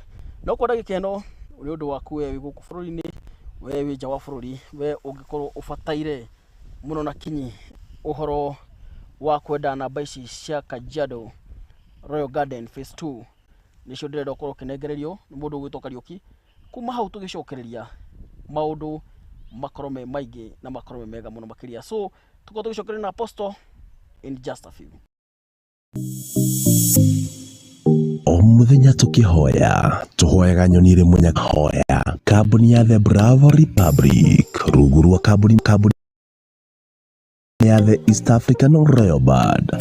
No kwa ndagĩka ĩno nĩ ũndũ waku we wĩ gũkũ bũrũri-inĩ, we wĩ nja wa bũrũri, we ũngĩkorwo ũbataire mũno na kinyi ũhoro wa kwenda namba ici cia Kajiado Royal Garden phase 2, nĩcio ndĩrenda ũkorwo ũkĩnengererio nĩ mũndũ ũgwĩtwo Kariũki. Kuma hau tũgĩcokereria maũndũ makorwo me maingĩ na makorwo me mega mũno makĩria. So tũkorwo tũgĩcokereria na Apostle in just a few. O mũthenya tũkĩhoya tũhoyaga nyoni ĩrĩ mũnya hoya kambuni ya The Bravo Republic rungu rwa kambuni ya The East African Royal Band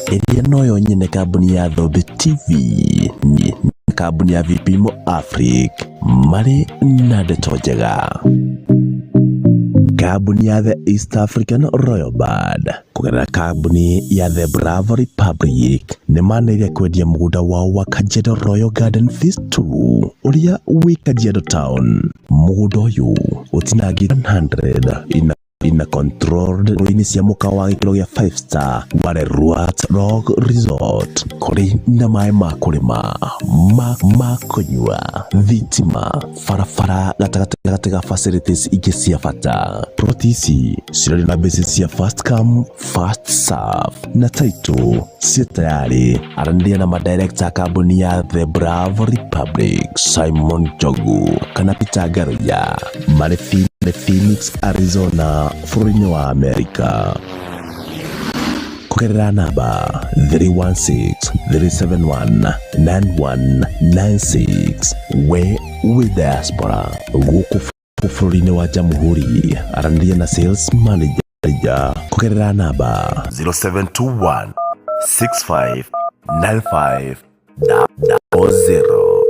ĩrĩa noyo nyene kambuni ya Thombe TV ni kambuni ya Vipimo Afric marĩ na ndeto njega. Kambuni ya The East African Royal Band kũgerera kambuni ya The Bravo Republic nĩ manĩrĩria kwendia mũgũnda wao wa Kajiado Royal Garden Phase 2 ũrĩa wĩ Kajiado Town. Mũgũnda ũyũ ũtinangĩtio 100 ina controlled rũinĩ cia mũkawa wa gĩkĩro gĩa 5 star wa Leruat Rock Resort, kũrĩ na maĩ ma kũrĩma, ma kũnyua, thitima, barabara gatagatĩ ga facilities ingĩ cia bata. Plot ici cirarĩ na basis cia first come first serve na title ciĩ tayari. Aranĩria na madirector kambuni ya The Bravo Republic, Simon Njogu kana Peter Ngaruiya marĩ Phoenix, Arizona bũrũri-inĩ wa Amerika kũgerera namba 316 371 9196. We wĩ diaspora gũkũ bũrũri-inĩ wa Jamhuri, aranĩria na sales manager kũgerera namba 0721 65 95 0.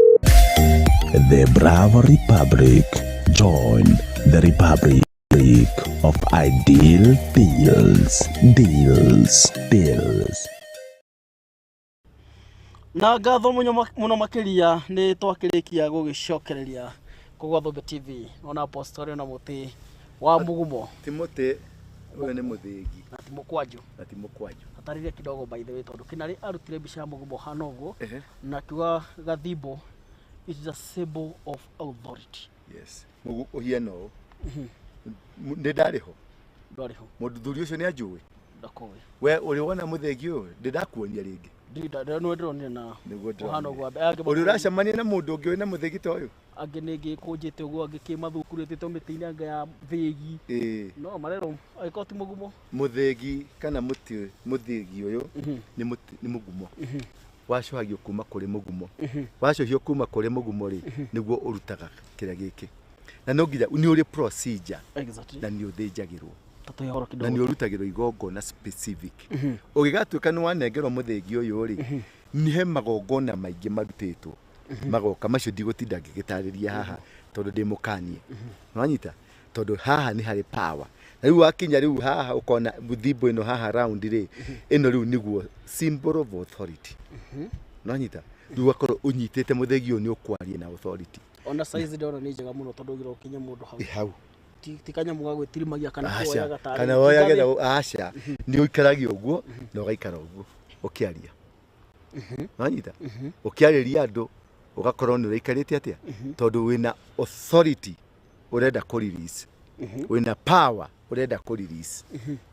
The Bravo Republic. Join the Republic of Ideal Deals. Deals. Deals. Na ngatho mũno makĩria nĩ twakĩrĩkia gũgĩcokereria kũgwa Thũmbĩ TV. Ona Apostle na mũtĩ wa mũgumo. Ti mũtĩ ũyũ, nĩ mũthĩgi. Na ti mũkwanjũ. Na ti mũkwanjũ. Atarĩrie kidogo, by the way, tondũ Kĩnarĩ arutire mbica ya mũgumo hana ũguo na akiuga gathimbo, it is a symbol of authority. Yes, ũhiana ũũ nĩ ndarĩ ho. Ndwarĩ ho. Mũthuri ũcio nĩ anjũĩ. Ndakoĩ. We ũrĩ wona mũthĩgi ũyũ? Ndĩ ndakuonia rĩngĩ? Nĩ ndĩronire na Nĩguo ndĩronire. ũhana ũguo angĩ. Ũrĩ ũracemania na mũndũ ũngĩ wĩna mũthĩgi ta ũyũ? Angĩ nĩ ngĩkũnjĩte ũguo, angĩ kĩmathukurĩtĩte mĩtĩ-inĩ, angĩ ya thĩgi. Ĩĩ. No marerwo angĩkorwo ti mũgumo. Mũthĩgi kana mũtĩ, mũthĩgi ũyũ nĩ mũtĩ, nĩ mũgumo wacũhagio kuma kũrĩ mũgumo. Wacũhio kuma kũrĩ mũgumo rĩ, nĩguo ũrutaga kĩrĩa gĩkĩ, na no nginya nĩ ũrĩ procedure. Na nĩ ũthĩnjagĩrwo. Tũtũhe ũhoro Na kidogo. nĩ ũrutagĩrwo igongona specific. Ũgĩgatuĩka nĩ wanengerwo mũthĩgi ũyũ rĩ, nĩ he magongona maingĩ marutĩtwo magoka macio. Ndigũtinda ngĩgĩtarĩria haha tondũ ndĩ mũkanie, nwanyita, tondũ haha nĩ harĩ power. Na rĩu wakinya rĩu haha ũkona thimbo ĩno haha round rĩ, ĩno rĩu nĩguo symbol of authority, nwanyita. Rĩu ũgakorwo ũnyitĩte mũthĩgi ũyũ, nĩ ũkwaria na authority. Ona size ndĩrona nĩ njega mũno tondũ ũgira ũkinye mũndũ hau. Ĩ hau. Ti kanyamũ ga gwĩtirimagia kana Aca. kuoyaga tarĩ Kana woyage, aca, nĩ ũikaragia ũguo na ũgaikara ũguo ũkĩaria, wanyita, ũkĩarĩria andũ ũgakorwo nĩ ũraikarĩte atĩa, tondũ wĩna authority ũrenda kũ release, wĩna power ũrenda kũ release,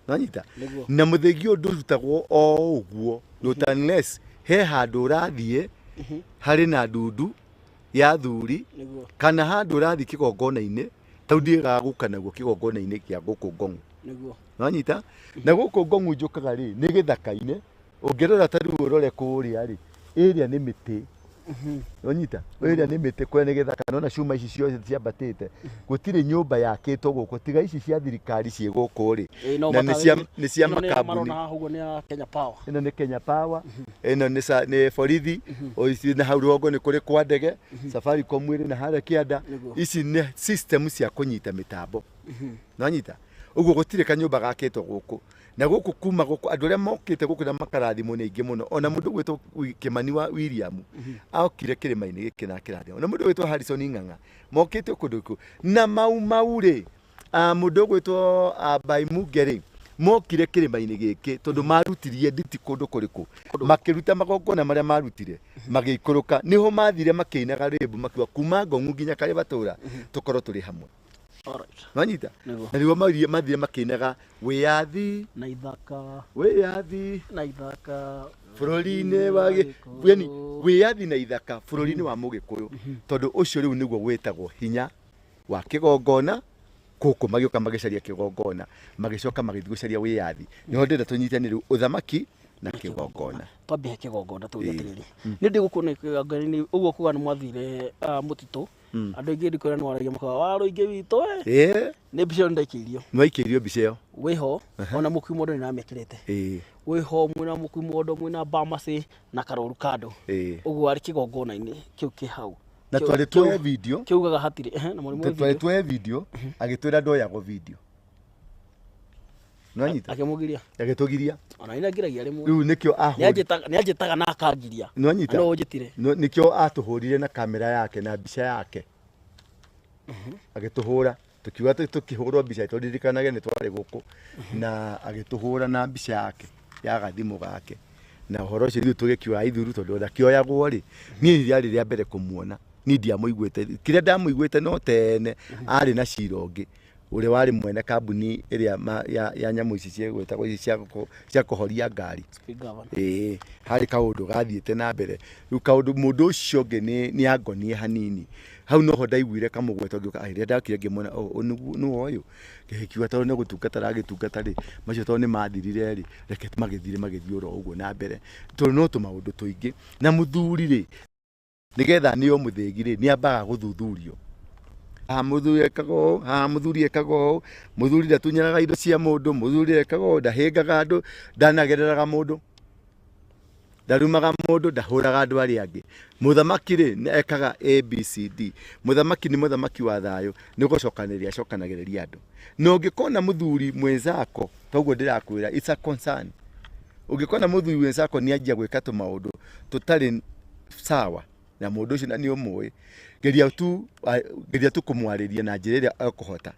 wanyita. Nĩguo. Na mũthĩgi ũyũ ndũrutagwo o ũguo, not unless he handũ ũrathiĩ harĩ na ndundu ya thuri, kana handũ ũrathiĩ kĩgongona-inĩ. Tau ndiĩgaga gũka naguo kĩgongona-inĩ kĩa gũkũ Ngong'u. Nwanyita, na gũkũ Ngong'u njũkaga rĩ, nĩ gĩthaka-inĩ. Ũngĩrora ta rĩu ũrore kũrĩa rĩ, ĩrĩa nĩ mĩtĩ, nwanyita, ĩrĩa nĩ mĩtĩ, kũrĩa nĩ gĩthaka. Nona cuma ici ciothe ciambatĩte, gũtirĩ nyũmba yakĩtwo gũkũ tiga ici cia thirikari ciĩ gũkũ rĩ. Ĩĩ, no Na nĩ cia matarĩrie. nĩ cia Ĩno nĩ makambuni. Marona haha ũguo nĩ ya Kenya Power. Ĩno nĩ Kenya Power, ĩno nĩ borithi. O ici na hau rũgongo nĩ kũrĩ kwa ndege, Safaricom ĩrĩ na harĩa kĩanda. Ici nĩ system cia kũnyita mĩtambo, nwanyita. Ũguo gũtirĩ kanyũmba gakĩtwo gũkũ na gũkũ. Kuma gũkũ andũ arĩa mokĩte gũkũ na makarathimwo nĩ aingĩ mũno. Ona mũndũ gwĩtwo Kĩmani wa William okire kĩrĩma-inĩ gĩkĩ na akĩrathimwo, na mũndũ gwĩtwo Harrison Ng'ang'a mokĩte kũndũ kũ na mau mau rĩ, mũndũ ũgwĩtwo Baimunge rĩ, mokire kĩrĩma-inĩ gĩkĩ tondũ marutirie nditi kũndũ kũrĩkũ, makĩruta magongona marĩa marutire, magĩikũrũka nĩho mathire makĩinaga rwĩmbo makiuga kuma Ngong'u nginya Karĩbatũra tũkorwo tũrĩ hamwe. Nwanyita. Na nĩguo mathire makĩinaga wĩyathi na ithaka, wĩyathi na ithaka bũrũri-inĩ wa yani wĩyathi na ithaka bũrũri-inĩ wa Mũgĩkũyũ, tondũ ũcio rĩu nĩguo wĩtagwo hinya wa kĩgongona. Gũkũ magĩũka magĩcaria kĩgongona, magĩcoka magĩthiĩ gũcaria wĩyathi. Nĩho ndĩrenda tũnyitane rĩu, ũthamaki na kĩgongona. Twambie kĩgongona, tuge atĩrĩrĩ, nĩ ndĩ gũkuona kĩgongona-inĩ ũguo kuga nĩ mwathire mũtitũ. Andũ aingĩ ndikwĩra nĩ waragia mũkawa wa rũingĩ witũ ĩ. Ĩĩ. Nĩ mbica ĩyo nĩndaikĩirio. Nĩwaikĩirio mbica ĩyo. Wĩho ona mũkui mondo nĩ namĩkĩrĩte. Wĩho mwĩna mũkui mondo, mwĩna bamacĩ na karũru kando. Ũguo arĩ kĩgongona-inĩ kĩu kĩ hau. Na twarĩ tuoye video. Kĩugaga hatirĩ ehe, na mũrĩ Twarĩ tuoye video, agĩtwĩra ndoyagwo video, nĩwanyita. Akĩmũgiria. Agĩtũgiria. Ona nĩ ngiragia rĩmwe. Rĩu nĩkĩo ahũri Nĩ anjĩtaga na akangiria. Nĩwanyita. Na no ũnjĩtire. Nĩkĩo atũhũrire na kamera yake na mbica yake, agĩtũhũra tũkiuga tũkĩhũrwo mbica tũririkanage nĩ twarĩ gũkũ, na agĩtũhũra na mbica yake ya gathimũ gake. Na ũhoro ũcio ithuĩ tũgĩkiuga ithuru tondũ ndakĩoyagwo rĩ, niĩ rĩarĩ rĩa mbere kũmuona, niĩ ndiamũiguĩte. Kĩrĩa ndamũiguĩte no tene arĩ na cira ũngĩ ũrĩa warĩ mwene kambuni ĩrĩa ya nyamũ ici ciĩgwĩtagwo ici cia kũhoria ngari. Speed governor. Ĩĩ, harĩ kaũndũ gathiĩte na mbere rĩu, kaũndũ mũndũ ũcio ũngĩ nĩ angonie hanini hau, noho ndaiguire kamũgweto ngĩũka rĩrĩa ndakire ngĩmuona, "Oh, nĩwe ũyũ." Ngĩkiuga tondũ nĩ gũtungata ragĩtungata rĩ, macio tondũ nĩ mathirire rĩ, reke magĩthire magĩthiĩ oro ũguo na mbere, tondũ no tũmaũndũ tũingĩ. Na mũthuri rĩ, nĩgetha nĩo mũthĩgi rĩ, nĩ ambaga gũthuthurio. Haha mũthuri ekaga ũũ, haha mũthuri ekaga ũũ, mũthuri ndatunyanaga indo cia mũndũ, mũthuri ekaga ũũ, ndahĩngaga andũ, ndanagereraga mũndũ, ndarumaga mũndũ, ndahũraga andũ arĩa angĩ. Mũthamaki rĩ, nĩ ekaga ABCD. Mũthamaki nĩ mũthamaki wa thayũ, nĩ gũcokanĩrĩria acokanagĩrĩria andũ. Na ũngĩkona mũthuri mwenzako, toguo ndĩrakwĩra, it's a concern. Ũngĩkona mũthuri mwenzako nĩ anjia gwĩka tũmaũndũ tũtarĩ sawa na mũndũ ũcio na nĩ ũmũĩ, geria tu kũmwarĩria na njĩra ĩrĩa ekũhota.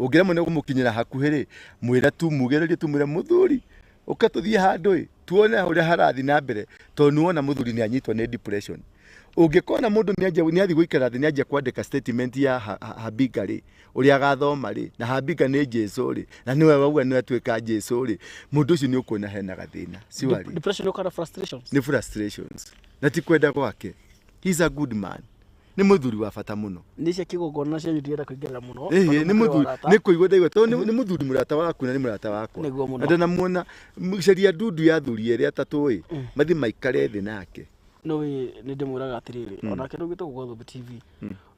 Ũngĩremwo nĩ kũmũkinyĩra hakuhĩ rĩ, mwĩre tu, mugĩrĩrie tu, mwĩre, "Mũthuri, ũka tũthiĩ handũ ĩ, tuone ũrĩa harathiĩ na mbere," tondũ nĩwona mũthuri nĩ anyitwo nĩ depression. Ũngĩkona mũndũ nĩathiĩ gũikara thĩ nĩanjia kwandĩka statement ya Habiga rĩ, ũrĩa agathoma rĩ, na Habiga nĩ Jesu rĩ, na nĩwe wauga nĩwe atuĩka Jesu rĩ, mũndũ ũcio nĩ ũkuona hena gathĩna. Surely. Depression yũkaga na frustrations. Nĩ frustrations. Na ti kwenda gwake. He's a good man. Nĩ mũthuri wa bata mũno. Nĩ cia kĩgongona cianyu ndirenda kũingĩrĩra mũno. Ĩhĩ, tondũ nĩ mũkĩrĩ mũthuri arata. nĩ kũigua ndaigua tondũ nĩ mũthuri mũrata waku na nĩ mũrata wakwa. Nĩguo mũno. Na ndanamuona caria ndundu ya athuri erĩ atatũ ĩ, mathiĩ maikare thĩ nake. Nĩũĩ nĩ ndĩmwĩraga atĩrĩrĩ, onake nĩaugĩte gũkũ Thũmbĩ TV.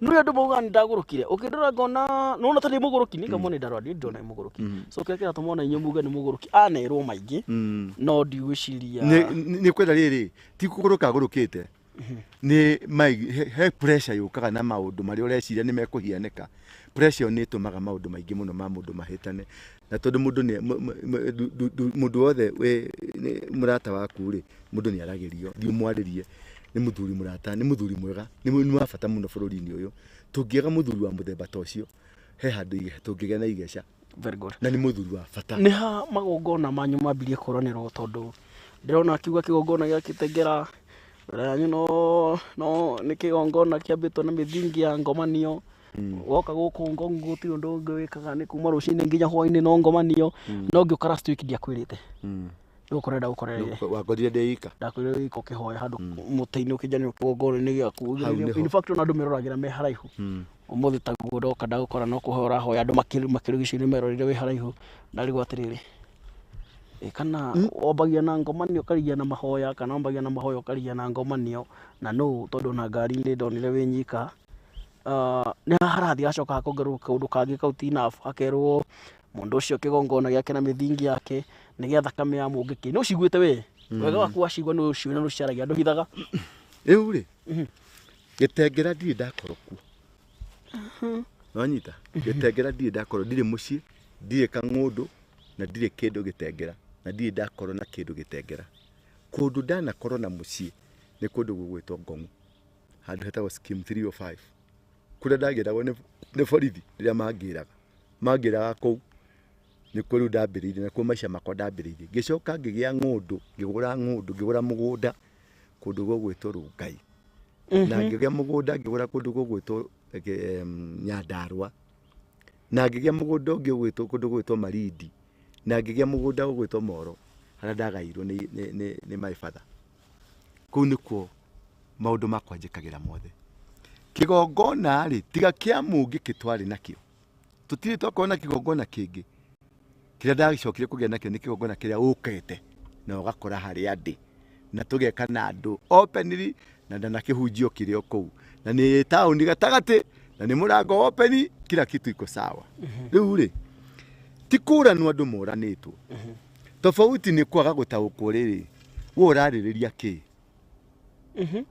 Nĩũĩ andũ maugaga nĩ ndagũrũkire, ũkĩndora ngona nĩwona ta ndĩ mũgũrũki, niĩ ngamona nĩ ndarora niĩ ndĩrona nĩ mũgũrũki. So kĩrĩa kĩratũma ona inyuĩ muge nĩ mũgũrũki, anerwo maingĩ, no ndigwĩciria Nĩ kwenda rĩrĩ, ti kũgũrũka agũrũkĩte. Nĩ he pressure yũkaga na maũndũ marĩa ũreciria nĩ mekũhianĩka. Pressure ĩyo nĩ ĩtũmaga maũndũ maingĩ mũno ma mũndũ mahĩtane. Na tondũ mũndũ nĩ mũndũ wothe wĩ mũrata waku rĩ, mũndũ nĩ aragĩrio, thiĩ ũmwarĩrie. Nĩ mũthuri mũrata, nĩ mũthuri mwega, nĩ wa bata mũno bũrũri-inĩ ũyũ. Tũngĩaga mũthuri wa mũthemba ta ũcio, he handũ tũngĩgĩa na igeca. Very good. Na nĩ mũthuri wa bata. Nĩ ha magongona manyu mambirie kũranĩrwo tondũ ndĩrona akiuga kĩgongona gĩa Kĩtengera, mbere yanyu no nĩ kĩgongona kĩambĩtwo na mĩthingi ya ngomanio. Woka gũkũ Ngong gũtirĩ ũndũ ũngĩ wĩkaga nĩ kuma rũcinĩ nginya hwainĩ no ngomanio. No ngĩũka last week ndiakwĩrĩte. Nĩ gũkorera ndagũkorereire. Wakorire ndĩ ika. Ndakwĩrire wĩ ika ũkĩhoya handũ mũtĩ-inĩ ũkĩnjanĩrwo kĩgongona-inĩ gĩaku. Hau nĩho. In fact ona andũ meroragĩra me haraihu. Ũmũthĩ taguo ndoka ndagũkora no kũhoya ũrahoya andũ makĩrigicĩirio meroreire wĩ haraihu. Ndarigwo atĩrĩrĩ, kana wambagia na ngomanio ũkarigia na mahoya, kana wambagia na mahoya ũkarigia na ngomanio, na nũ tondũ ona ngari-inĩ ndonire wĩ nyika. Nĩ harathiĩ hacoka hakongererwo kaũndũ kangĩ kau ti enough, hakerwo mũndũ ũcio kĩgongona gĩake na mĩthingi yake nĩ gĩa thakame ya mũngĩkĩ. Nĩ ũciguĩte we? Wega waku wacigua nĩ ũciũĩ na nĩ ũcicaragia, ndũhithaga. Rĩu rĩ, Gĩtengera ndirĩ ndakorwo kuo. Nĩwanyita? Gĩtengera ndirĩ ndakorwo, ndirĩ mũciĩ, ndirĩ kang'ũndũ, na ndirĩ kĩndũ Gĩtengera, na ndirĩ ndakorwo na kĩndũ Gĩtengera. Kũndũ ndanakorwo na mũciĩ nĩ kũndũ gũgwĩtwo Ngong'u, handũ hetagwo Scheme 305. Kũrĩa ndagĩragwo nĩ borithi rĩrĩa mangĩraga. Mangĩraga kũu nĩkuo rĩu ndambĩrĩirie, nakuo maica makwa ndambĩrĩirie. Ngĩcoka ngĩgĩa ng'ũndũ, ngĩgũra ng'ũndũ, ngĩgũra mũgũnda kũndũ gũgwĩtwo Rũngai. Na ngĩgĩa mũgũnda ngĩgũra kũndũ gũgwĩtwo Nyandarua. Na ngĩgĩa mũgũnda ũngĩ ũgwĩtwo kũndũ gũgwĩtwo Malindi. Na ngĩgĩa mũgũnda ũgwĩtwo Moro, harĩa ndagairwo nĩ my father. Kũu nĩkuo maũndũ makwa njĩkagĩra mothe. Kĩgongona rĩ, tiga kĩa mũngĩkĩ twarĩ nakĩo. Tũtirĩ twakorwo na kĩgongona kĩngĩ. Kĩrĩa ndagĩcokire kũgĩa nakĩo nĩ kĩgongona kĩrĩa ũkĩte na ũgakora harĩa ndĩ. Na tũgeka na andũ openly, na ndanakĩhunjio kĩrĩ o kũu. Na nĩ taũni gatagatĩ, na nĩ mũrango open, kila kitu iko sawa. Rĩu rĩ, ti kũranwo andũ moranĩtwo. Tofauti nĩ kwaga gũtaũkwo rĩrĩ, we ũrarĩrĩria kĩ?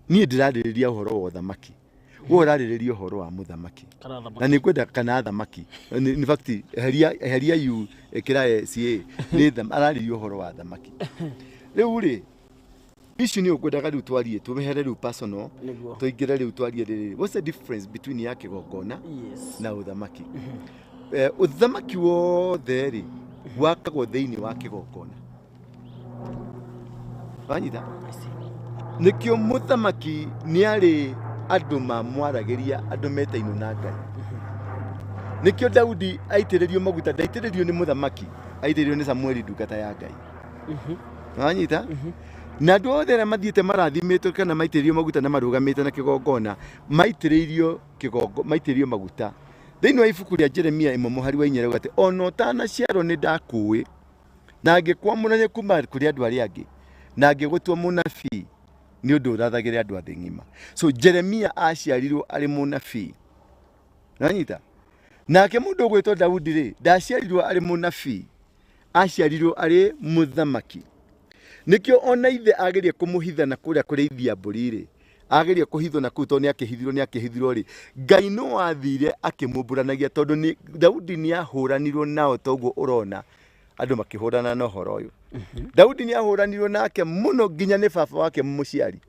Niĩ ndĩrarĩrĩria ũhoro wa ũthamaki. We ũrarĩrĩria ũhoro wa mũthamaki. Kana thamaki. Na nĩ ngwenda kana thamaki. In fact, eheria U, ĩkĩra CA. Nĩ ararĩrĩria ũhoro wa thamaki. Rĩu rĩ, ici nĩ ũkwendaga rĩu twarie, tũmehere rĩu personal, Nĩguo. tũingĩre rĩu twarie rĩrĩ. What's the difference between ya kĩgongona na ũthamaki? Ũthamaki wothe rĩ, wakagwo thĩinĩ wa kĩgongona. Wanyita? Nĩkĩo mũthamaki nĩarĩ andũ mamwaragĩria, andũ metainwo na Ngai. Nĩkĩo Daudi aitĩrĩrio maguta, ndaitĩrĩrio nĩ mũthamaki, aitĩrĩrio nĩ Samueli ndungata ya Ngai. Wanyita? Na andũ othe arĩa mathiĩte marathimĩtwo kana maitĩrĩirio maguta na marũgamĩte na kĩgongona, maitĩrĩirio kĩgongo, maitĩrĩirio maguta. Thĩinĩ wa ibuku rĩa Jeremia ĩmwe mũhari wa inya rĩuga atĩ, ona ũtanaciarwo nĩ ndakũĩ, na ngĩkwamũrania kuma kũrĩ andũ arĩa angĩ, na ngĩgũtua mũnabii nĩ ũndũ ũrathagĩre andũ a thĩ ng'ima. So Jeremia aciarirwo arĩ mũnabii. Nanyita? Nake mũndũ ũgwĩtwo Daudi rĩ, ndaciarirwo arĩ mũnabii, aciarirwo arĩ mũthamaki. Nĩkĩo ona ithe ageria kũmũhitha na kũrĩa kũrĩithia mbũri rĩ, ageria kũhithwo na kũu tondũ nĩakĩhithirwo rĩ, Ngai no athire akĩmumbũranagia tondũ Daudi nĩahũranirwo nao toguo ũrona andũ makĩhũrana na ũhoro ũyũ. Daudi nĩahũranirwo nake mũno nginya nĩ baba wake mũciari.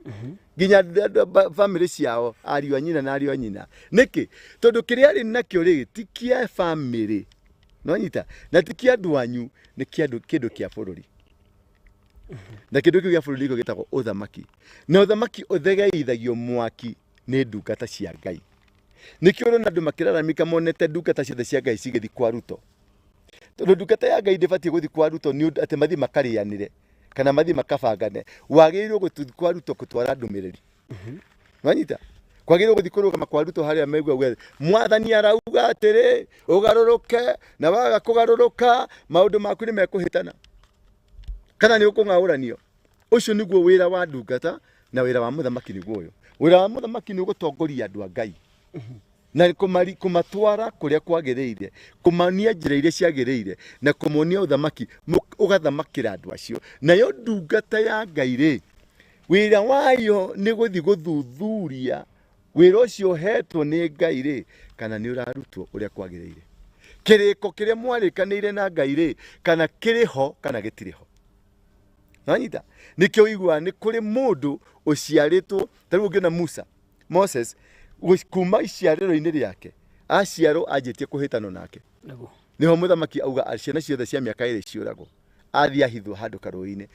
Nginya family ciao, ariũ a nyina na ariũ a nyina. Nĩkĩ? Tondũ kĩrĩa arĩ nakĩo rĩ, ti kĩa family. Nĩwanyita? Na ti kĩa andũ anyu, nĩ kĩa andũ, kĩndũ kĩa bũrũri. Na kĩndũ kĩu gĩa bũrũri gĩtagwo ũthamaki. Na ũthamaki ũthegeithagio mwaki nĩ ndungata cia Ngai. Nĩkĩo ũrona andũ makĩraramika monete ndungata ciothe cia Ngai cigĩthiĩ kwa Ruto. Tondũ ndungata ya Ngai ndĩbatiĩ gũthiĩ kwa Ruto nĩ ũndũ atĩ mathiĩ makarĩanĩre kana mathiĩ makabangane. Wagĩrĩirwo gũthiĩ kwa Ruto gũtwara ndũmĩrĩri. Wanyita? Kwagĩrĩirwo gũthiĩ kũrũgama kwa Ruto harĩa maigua uge mwathani arauga atĩrĩ ũgarũrũke na waga kũgarũrũka maũndũ maku nĩ mekũhĩtana kana nĩ ũkũng'aũranio. Ũcio nĩguo wĩra wa ndungata na wĩra wa mũthamaki nĩguo ũyũ. Wĩra wa mũthamaki nĩ gũtongoria andũ a Ngai na kũmatwara kũrĩa kwagĩrĩire, kũmonia njĩra iria ciagĩrĩire na kũmonia ũthamaki ũgathamakĩra andũ acio. Nayo ndungata ya Ngai rĩ, wĩra wayo nĩ gũthiĩ gũthuthuria wĩra ũcio ũhetwo nĩ Ngai rĩ, kana nĩ ũrarutwo ũrĩa kwagĩrĩire. Kĩrĩko kĩrĩa mwarĩkanĩire na Ngai rĩ, kana kĩrĩ ho kana gĩtirĩ ho. Wanyita? Nĩkĩo ũiguaga nĩ kũrĩ mũndũ ũciarĩtwo, ta rĩu ũngĩona Musa, Moses, kuma iciarĩro-inĩ rĩake, aciarwo anjĩtie kũhĩtanwo nake. Nĩguo. Nĩho mũthamaki auga ciana ciothe cia mĩaka ĩrĩ ciũragwo. Athiĩ ahithwo handũ karũĩ-inĩ.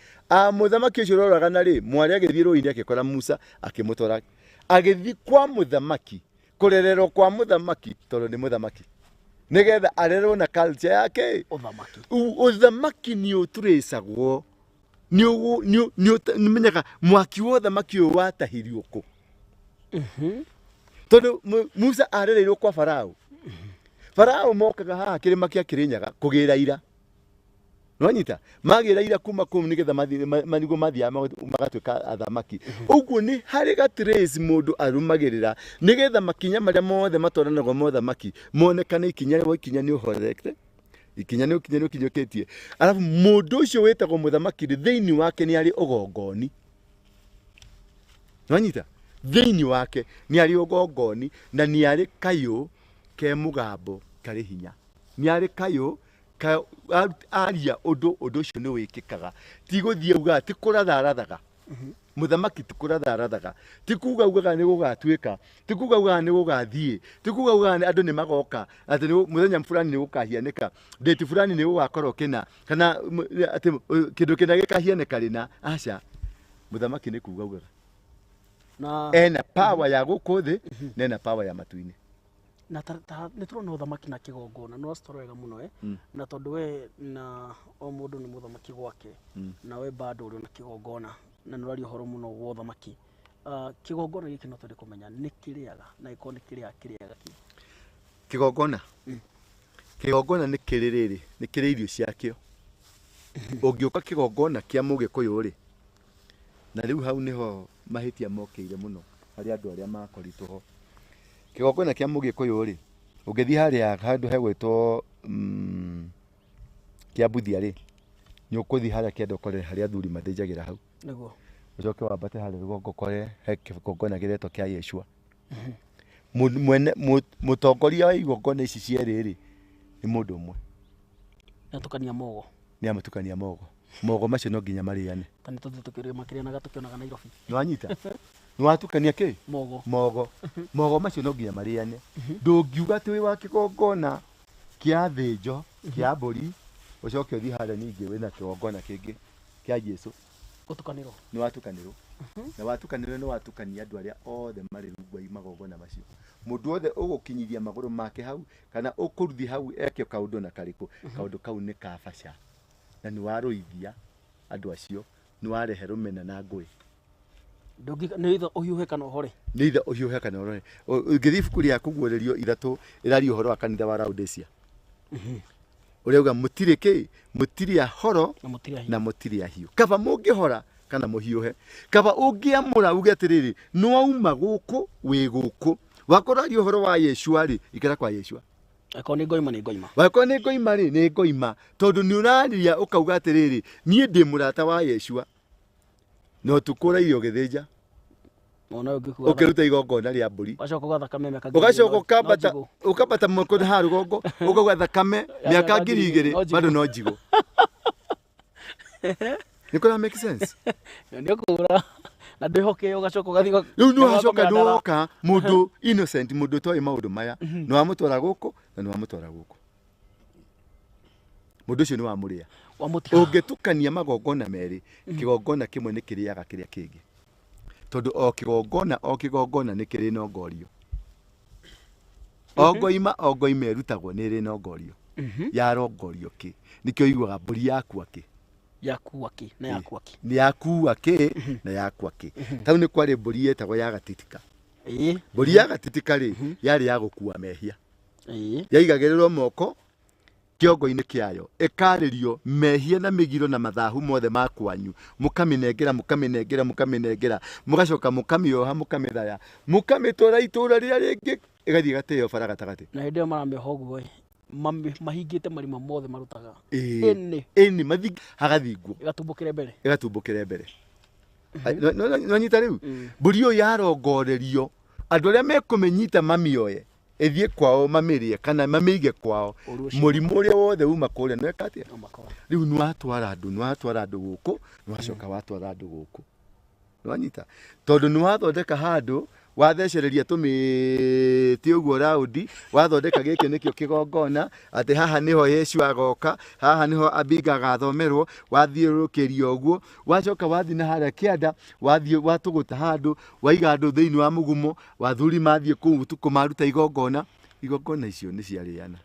Mũthamaki ũcio ũroragana rĩ, mwarĩ agĩthiĩ rũĩ-inĩ agĩkora Musa akĩmũtwara. Agĩthiĩ kwa mũthamaki, kũrererwo kwa mũthamaki tondũ nĩ mũthamaki. Nĩgetha arerwo na culture yake. Ũthamaki. Ũthamaki nĩ ũtũrĩcagwo. Nĩ menyaga mwaki wa ũthamaki ũyũ watahirio kũ. Tondũ Musa arereirwo kwa Farao. Farao mokaga haha kĩrĩma kĩa Kĩrĩnyaga kũgĩra ira. Nwanyita? Magĩra ira kuma kũu nĩgetha nĩguo mathiaga magatuĩka athamaki. Ũguo nĩ harĩ gatrace mũndũ arũmagĩrĩra nĩgetha makinya marĩa mothe matwaranagwo ma ũthamaki monekane ikinya rĩa ikinya nĩ ũhorete, ikinya nĩ ikinya nĩ ũkinyũkĩtie. Arabu mũndũ ũcio wĩtagwo mũthamaki rĩ, thĩinĩ wake nĩ arĩ ũgongoni. Nwanyita? Thĩinĩ wake nĩ arĩ ũgongoni na nĩ arĩ kayũ ke mũgambo karĩ hinya. Nĩ arĩ kayũ aria ũndũ, ũndũ ũcio nĩ wĩkĩkaga. Ti gũthiĩ augaga, ti kũratha arathaga. Mũthamaki ti kũratha arathaga. Ti kuga augaga nĩ gũgatuĩka, ti kuga augaga nĩ gũgathiĩ, ti kuga augaga andũ nĩ magoka, atĩ mũthenya fulani nĩ gũkahianĩka, date fulani nĩ gũgakorwo kĩna, kana atĩ kĩndũ kĩna gĩkahianĩka rĩna. Aca, mũthamaki nĩ kuga augaga. Na ena power ya gũkũ thĩ na ena power ya matu-inĩ. Na ta nĩ tũrona ũthamaki na kĩgongona, nĩ wacitwara wega mũno. Na tondũ we na o mũndũ nĩ mũthamaki gwake, na we bado ũrĩ na kĩgongona na nĩ ũraria ũhoro mũno wa ũthamaki. Kĩgongona gĩkĩ no twende kũmenya nĩ kĩrĩaga, na ĩkorwo nĩ kĩrĩaga, kĩrĩaga kĩ? Kĩgongona. Kĩgongona nĩ kĩrĩ rĩrĩ, nĩ kĩrĩ irio ciakĩo. Ũngĩũka kĩgongona kĩa Mũgĩkũyũ rĩ, na rĩu hau nĩho mahĩtia mokĩire mũno harĩ andũ arĩa makoretwo ho. Kĩgongona kĩa Mũgĩkũyũ rĩ, ũngĩthiĩ harĩa handũ hegwĩtwo Kĩambuthia rĩ, nĩ ũkũthiĩ harĩa kĩanda ũkore harĩa athuri mathĩnjagĩra hau. Nĩguo. Ũcoke wambate harĩa rũgongo ũkore he kĩgongona kĩretwo kĩa Yeshua. Mwene, mũtongoria wa igongona ici cierĩ rĩ, nĩ mũndũ ũmwe. Nĩ atukania mogo. Nĩ amũtukania mogo. Mogo macio no nginya marĩane. Ta nĩ tũthiĩ tũkĩrĩa makĩrĩanaga tũkĩonaga Nairobi. Nĩ wanyita? Nĩ watukania kĩ? Mogo. Mogo. Mogo macio no nginya marĩane. Ndũngiuga atĩ wĩ wa kĩgongona kĩa thĩnjo, kĩa mbũri, ũcoke ũthiĩ harĩa ningĩ wĩna kĩgongona kĩngĩ kĩa Jesũ. Gũtukanĩrwo. Nĩ watukanĩrwo. Na watukanĩrwo nĩ watukania andũ arĩa othe marĩ rungu rwa magongona macio. Mũndũ wothe ũgũkinyithia magũrũ make hau kana ũkũruthi hau eke kaũndũ na karĩkũ, kaũndũ kau nĩ ka baca. Na nĩ warũithia andũ acio, nĩ warehe rũmena na ngũĩ. Nĩ either ũhiũhe kana ũhore. Nĩ either ũhiũhe kana ũhore. Ũngĩthiĩ ibuku rĩa Kũguũrĩrio 3 ĩraria ũhoro wa kanitha wa Laodicea. Ũrĩa uga mũtirĩ kĩ? Mũtirĩ ahoro Na mũtirĩ ahiũ. na mũtirĩ ahiũ. Kaba mũngĩhora kana mũhiũhe. Kaba ũngĩamũra uge atĩrĩrĩ, nĩ wauma gũkũ wĩ gũkũ. Wakorwo aria ũhoro wa Yeshua rĩ, ikara kwa Yeshua. Akorwo nĩ ngoima nĩ ngoima. Wakorwo nĩ ngoima rĩ, nĩ ngoima. Tondũ nĩ ũraria ũkauga atĩrĩrĩ, niĩ ndĩ mũrata wa Yeshua. Na ũtukũ ũraire ũgĩthĩnja. Mwana ũyũ ũngĩkua Ũkĩruta igongona rĩa mbũri. Ũgacoka ũga thakame mĩaka ngiri Ũgacoka igĩrĩ no njigũ. ũkambata mũkũnda haha rũgongo, ũkauga thakame mĩaka ngiri igĩrĩ, no njigũ. bado no njigũ. Nĩ kũra make sense? Nĩ ũkũra na ndwĩhoke ũgacoka ũgathiĩ Rĩu nĩ wacoka ũgakomera nĩ ndara. woka mũndũ innocent, mũndũ ũtoĩ maũndũ maya, nĩ wamũtwara gũkũ na nĩ wamũtwara gũkũ. Mũndũ ũcio nĩ wamũrĩa. Wamũtiga. Ũngĩtukania magongona merĩ, kĩgongona kĩmwe nĩ kĩrĩaga kĩrĩa kĩngĩ, tondũ o kĩgongona, o kĩgongona nĩ kĩrĩ nongorio. O ngoima, o ngoima ĩrutagwo nĩ ĩrĩ nongorio. Yarongorio kĩ? Nĩkĩo ũiguaga mbũri yakua kĩ. Yakua kĩ na yakua kĩ. Nĩ yakua kĩ na yakua kĩ. Tau nĩ kwarĩ mbũri yetagwo ya gatitika. Mbũri ya gatitika rĩ, yarĩ ya gũkua mehia. Yaigagĩrĩrwo moko kĩongo-inĩ kĩayo, ĩkarĩrio mehia na mĩgiro na mathahu mothe ma kwanyu, mũkamĩnengera, mũkamĩnengera, mũkamĩnengera, mũgacoka mũkamĩoha, mũkamĩthaya, mũkamĩtwara itũra rĩrĩa rĩngĩ, ĩgathiĩ ĩgateo bara gatagatĩ. Na hĩndĩ ĩyo maramĩoha ũguo ĩ, mahingĩte marima mothe marutaga. Ĩĩ. Ĩnĩ. Ĩnĩ, hagathingwo. Ĩgatumbũkĩra mbere. Ĩgatumbũkĩra mbere. Nwanyita rĩu? Mbũri ĩyo yarongorerio andũ arĩa mekũmĩnyita mamĩoye, ĩthiĩ kwao mamĩrĩe kana mamĩige kwao. Ũru ũcio. Mũrimũ ũrĩa wothe uma kũrĩa nĩweka atĩa? No makora. Rĩu nĩwatwara andũ, nĩwatwara andũ gũkũ, nĩwacoka watwara andũ gũkũ. Nĩwanyita? Tondũ nĩwathondeka handũ, wathecereria tũmĩtĩ ũguo raundi, wathondeka gĩkĩ nĩkĩo kĩgongona, atĩ haha nĩho Yesu agoka, haha nĩho Abinga agathomerwo, wathiũrũrũkĩria ũguo, wacoka wathiĩ na harĩa kĩanda, wathiĩ watũgũta handũ, waiga andũ thĩinĩ wa mũgumo, wathuri mathiĩ kũu ũtukũ maruta igongona, igongona icio nĩ ciarĩana.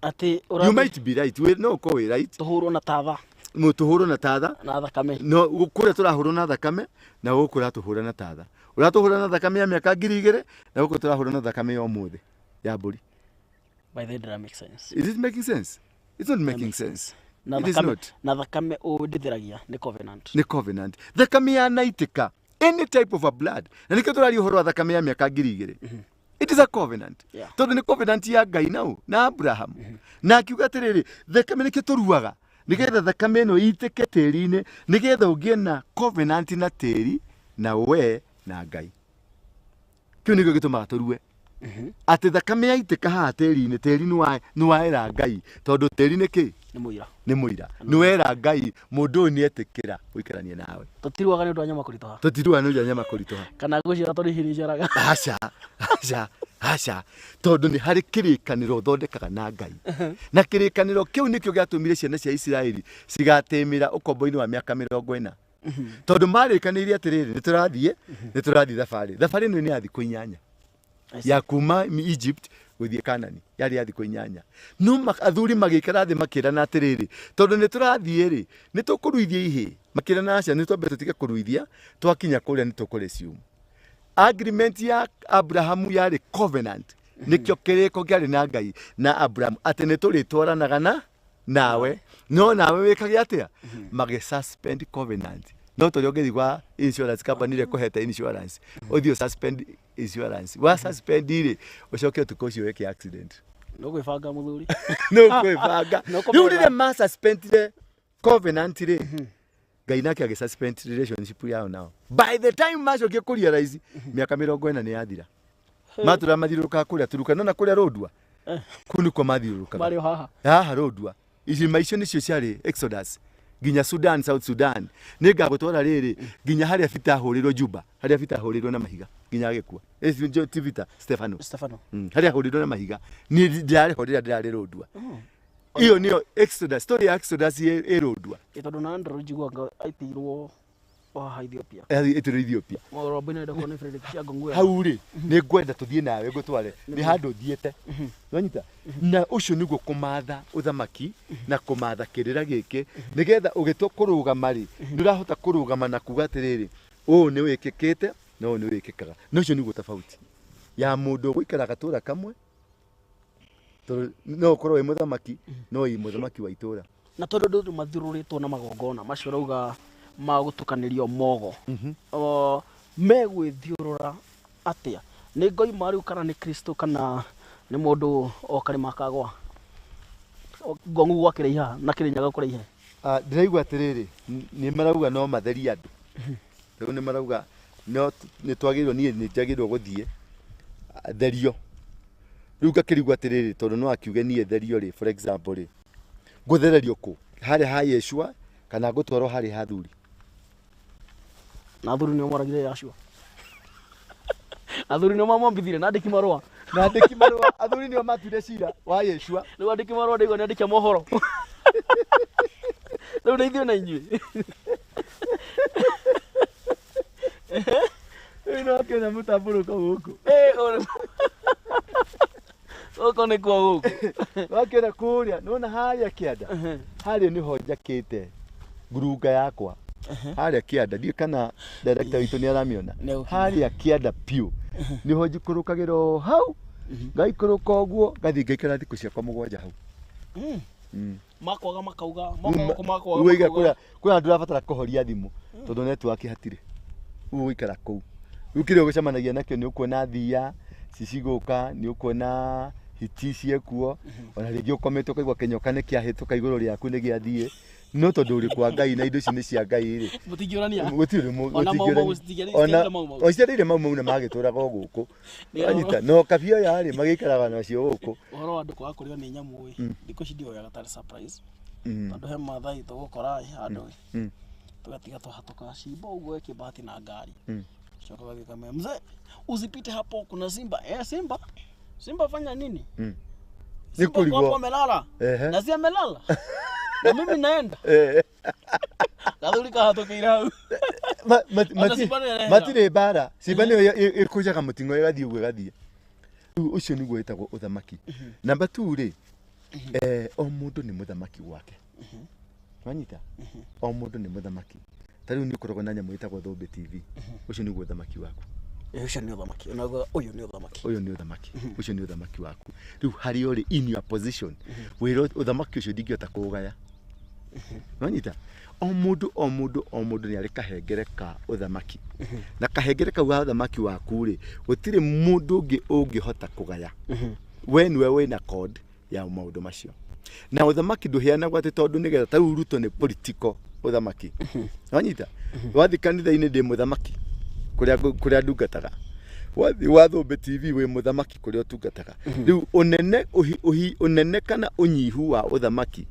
Atĩ You ũrathiĩ might be right, we no ũkorwo wĩ right. Tũhũrwo na tatha. Tũhũrwo na tatha. Na thakame. No, kũrĩa tũrahũrwo na thakame, na gũkũ ũratũhũra na tatha. Ũratũhũra na thakame ya mĩaka ngiri igĩrĩ, na gũkũ tũrahũra na thakame ya ũmũthĩ, ya mbũri. By the way, that makes sense. Is it making sense? It's not making sense. Na It is thakame, not. na thakame ũndĩtheragia nĩ covenant. Nĩ covenant. Thakame ya naitĩka, any type of a blood. Na nĩkĩo tũraria ũhoro wa thakame ya mĩaka ngiri igĩrĩ. It is a covenant. Tondũ nĩ covenant ya Ngai nau, na Abraham. Na akiuga atĩrĩrĩ, thakame nĩkĩo tũruaga. Nĩgetha thakame ĩno ĩitĩke tĩri-inĩ, nĩgetha ũgĩe na covenant na tĩri, na we na Ngai. Kĩu nĩkĩo gĩtũmaga tũrue. Atĩ thakame yaitĩka haha tĩri-inĩ, tĩri nĩ waera Ngai, tondũ tĩri nĩ kĩ? Nĩ mũira. Nĩ mũira. Nĩ wera Ngai, mũndũ ũyũ nĩ etĩkĩra gũikarania nawe. Tũtiruaga nĩ ũndũ wa nyama kũritũha. Tũtiruaga nĩ ũndũ wa nyama kũritũha. Kana ngũciara tondũ ihi nĩ iciaraga. Aca, aca, aca. Tondũ nĩ harĩ kĩrĩkanĩro ũthondekaga na Ngai. Na kĩrĩkanĩro kĩu nĩkĩo gĩatũmire ciana cia Isiraeli cigatĩmĩra ũkombo-inĩ wa mĩaka mĩrongo ĩna. Tondũ marĩkanĩire atĩrĩrĩ, nĩ tũrathiĩ thabarĩ. Thabarĩ ĩno nĩ ya thikũ inyanya. Ya kuma Egypt gũthiĩ Kanani, yarĩ ya thikũ inyanya. No athuri magĩikara thĩ makĩrana atĩrĩrĩ, tondũ nĩ tũrathiĩ rĩ, nĩ tũkũruithia ihĩĩ. Makĩrana aca, nĩ twambe tũtige kũruithia, twakinya kũrĩa nĩ tũkũresume. Agreement ya Abrahamu yarĩ covenant. Nĩkĩo kĩrĩko kĩarĩ na Ngai na Abrahamu atĩ nĩ tũrĩtwaranaga na nawe, no nawe wĩkage atĩa? Magĩ suspend covenant. No tũrĩa ũngĩthiĩ gwa insurance company ĩrĩa ĩkũhete insurance, ũthiĩ ũ suspend insurance. Wa suspend rĩ, ũcoke ũtukũ ũcio wĩke accident. Nĩ ũkwĩbanga mũthuri. Nĩ ũkwĩbanga. Nĩ ũkũmenya. Rĩu rĩrĩa ma suspendire covenant rĩ, Ngai nake agĩ suspend relationship yao nao. By the time macokie kũ realize, mĩaka mĩrongo ĩna nĩ yathira. Matũra mathiũrũrũkaga kũrĩa Turukana, na kũrĩa Rũndua. Kũu nĩkuo mathiũrũrũkaga. Marĩ o haha. Haha Rũndua. Irĩma icio nĩcio ciarĩ Exodus. Nginya Sudan, South Sudan. Nĩ ngagũtwara rĩrĩ, nginya harĩa Peter ahũrĩirwo Juba, harĩa Peter ahũrĩirwo na mahiga, nginya agĩkua. Ti Peter, Stefano. Stefano. Harĩa ahũrĩirwo na mahiga. Niĩ ndirarĩ ho rĩrĩa ndĩrarĩ Rũndua. Iyo nĩyo Exodus, story ya Exodus ĩ Rũndua. Ĩ tondũ na Andrew njiguaga aitĩirwo haha Ethiopia. Aitĩirwo Ethiopia. Mũrombo-inĩ ndakona nĩ Frederick Thiang'o nguoya. Hau rĩ, nĩ ngwenda tũthiĩ nawe ngũtware. Nĩ handũ thiĩte. Nĩwanyita? Na ũcio nĩguo kũmatha ũthamaki na kũmatha kĩrĩra gĩkĩ, nĩgetha ũgĩtua kũrũgama rĩ, nĩ ũrahota kũrũgama na kuga atĩrĩrĩ, ũũ nĩ wĩkĩkĩte na ũũ nĩ wĩkĩkaga. Na ũcio nĩguo tofauti ya mũndũ ũgũikara gatũra kamwe, tondũ no ũkorwo wĩ mũthamaki, no wĩ mũthamaki wa itũra. Na tondũ andũ mathiũrũrĩtwo na magongona macio ũrauga ma gũtukanĩrio mogo. Megwĩthiũrũra atĩa? Nĩ ngoima rĩu kana nĩ Kristo kana nĩ mũndũ o karĩma kagwa? Ngong'u gwa kĩraiha na Kĩrĩnyaga kũraiha. Ndĩraigua atĩrĩrĩ, nĩ marauga no matherie andũ. Rĩu nĩ marauga no nĩ twagĩrĩirwo, niĩ nĩ njagĩrĩirwo gũthiĩ therio. Rĩu ngakĩrigwo atĩrĩrĩ, tondũ no akiuge niĩ therio rĩ, for example rĩ, ngũthererio kũ? Harĩa ha Yeshua kana ngũtwarwo harĩa ha athuri? Na athuri nĩo moragire Yeshua. Athuri nĩo mamwambithirie na andĩki marũa. Na andĩki marũa, athuri nĩo matuire cira wa Yeshua. Rĩu andĩki marũa ndaigua nĩ andĩki a mohoro. Rĩu nĩ ithuĩ na inyuĩ. Rĩu nĩwakĩona mũtambũrũko gũkũ. Eh, gũkũ nĩkuo gũkũ. Wakĩona kũrĩa, nĩwona harĩa kĩanda, harĩa nĩho njakĩte ngurunga yakwa. Harĩa kĩanda, ndiũĩ kana director witũ nĩ aramĩona. Nĩegũkinya. Harĩa kĩanda piũ nĩho njikũrũkagĩra o hau, ngaikũrũka ũguo ngathiĩ ngaikara thikũ ciakwa 7 hau. Makwaga makauga, makwaga makwaga. Rĩu waiga kũrĩa kũrĩa andũ ũrabatara kũhoria thimũ tondũ network hatirĩ. Rĩu ũgũikara kũu. Rĩu kĩrĩa ũgũcemanagia nakĩo nĩ ũkuona thia cicigũka, nĩ ũkuona hiti ciekuo, ona rĩngĩ ũkomete ũkaigua kĩnyoka nĩ kĩahĩtũka igũrũ rĩaku nĩ gĩathiĩ. No tondũ ũrĩ kwa Ngai na indo ici nĩ cia Ngai rĩ, Mũtingĩũrania. gũtirĩ Ona mau mau ona citiarĩire mau mau. o citiarĩire mau mau na magĩtũraga o gũkũ. Wanyita no kabia oya rĩ magĩikaraga nacio gũkũ. Ũhoro wa andũ kwaga kũrĩo nĩ nyamũ ĩ, thikũ ici ndioyaga tarĩ surprise. Tondũ he Maathai tũgũkora ĩ handũ ĩ, tũgatiga twahatũka cimba ũguo ĩkĩmbahati na ngari. Coka ũgathiĩ ũkamwĩra, mzee, usipite hapo kuna simba. Eh, simba? Simba fanya nini? Nĩ Simba uko kũrigwo. hapo amelala. Ehe. Na si amelala. Na mimi naenda. Eh. Gathuri kahatũkĩire hau. Ona simba nĩ ĩrehera. Matirĩ mbara. Simba nĩyo ĩkũnjaga mũting'oe ĩgathiĩ ũguo ĩgathiĩ. Rĩu ũcio nĩguo wĩtagwo ũthamaki. Namba 2 rĩ, o mũndũ nĩ mũthamaki wake. Wanyita? O mũndũ nĩ mũthamaki. Ta rĩu nĩ ũkoragwo na nyamũ ĩtagwo Thũmbĩ TV. Ũcio nĩguo ũthamaki waku. Ũcio nĩ ũthamaki. Onaguo ũyũ nĩ ũthamaki. Ũyũ nĩ ũthamaki. Ũcio nĩ ũthamaki waku. Rĩu harĩa ũrĩ in your position, wĩra ũthamaki ũcio ndingĩhota kũũgaya. Wanyita? O mũndũ o mũndũ o mũndũ nĩ arĩ kahengere ka ũthamaki. Na kahengere kau ga ũthamaki waku rĩ, gũtirĩ mũndũ ũngĩ ũngĩhota kũgaya. We nĩwe wĩna code ya maũndũ macio. Na ũthamaki ndũheanagwo atĩ tondũ nĩgetha ta rĩu Ruto nĩ political ũthamaki. Wanyita? Wathiĩ kanitha-inĩ ndĩ mũthamaki kũrĩa kũrĩa ndungataga. Wathiĩ wa Thũmbĩ TV wĩ mũthamaki kũrĩa ũtungataga. Rĩu ũnene ũnene kana ũnyihu wa ũthamaki,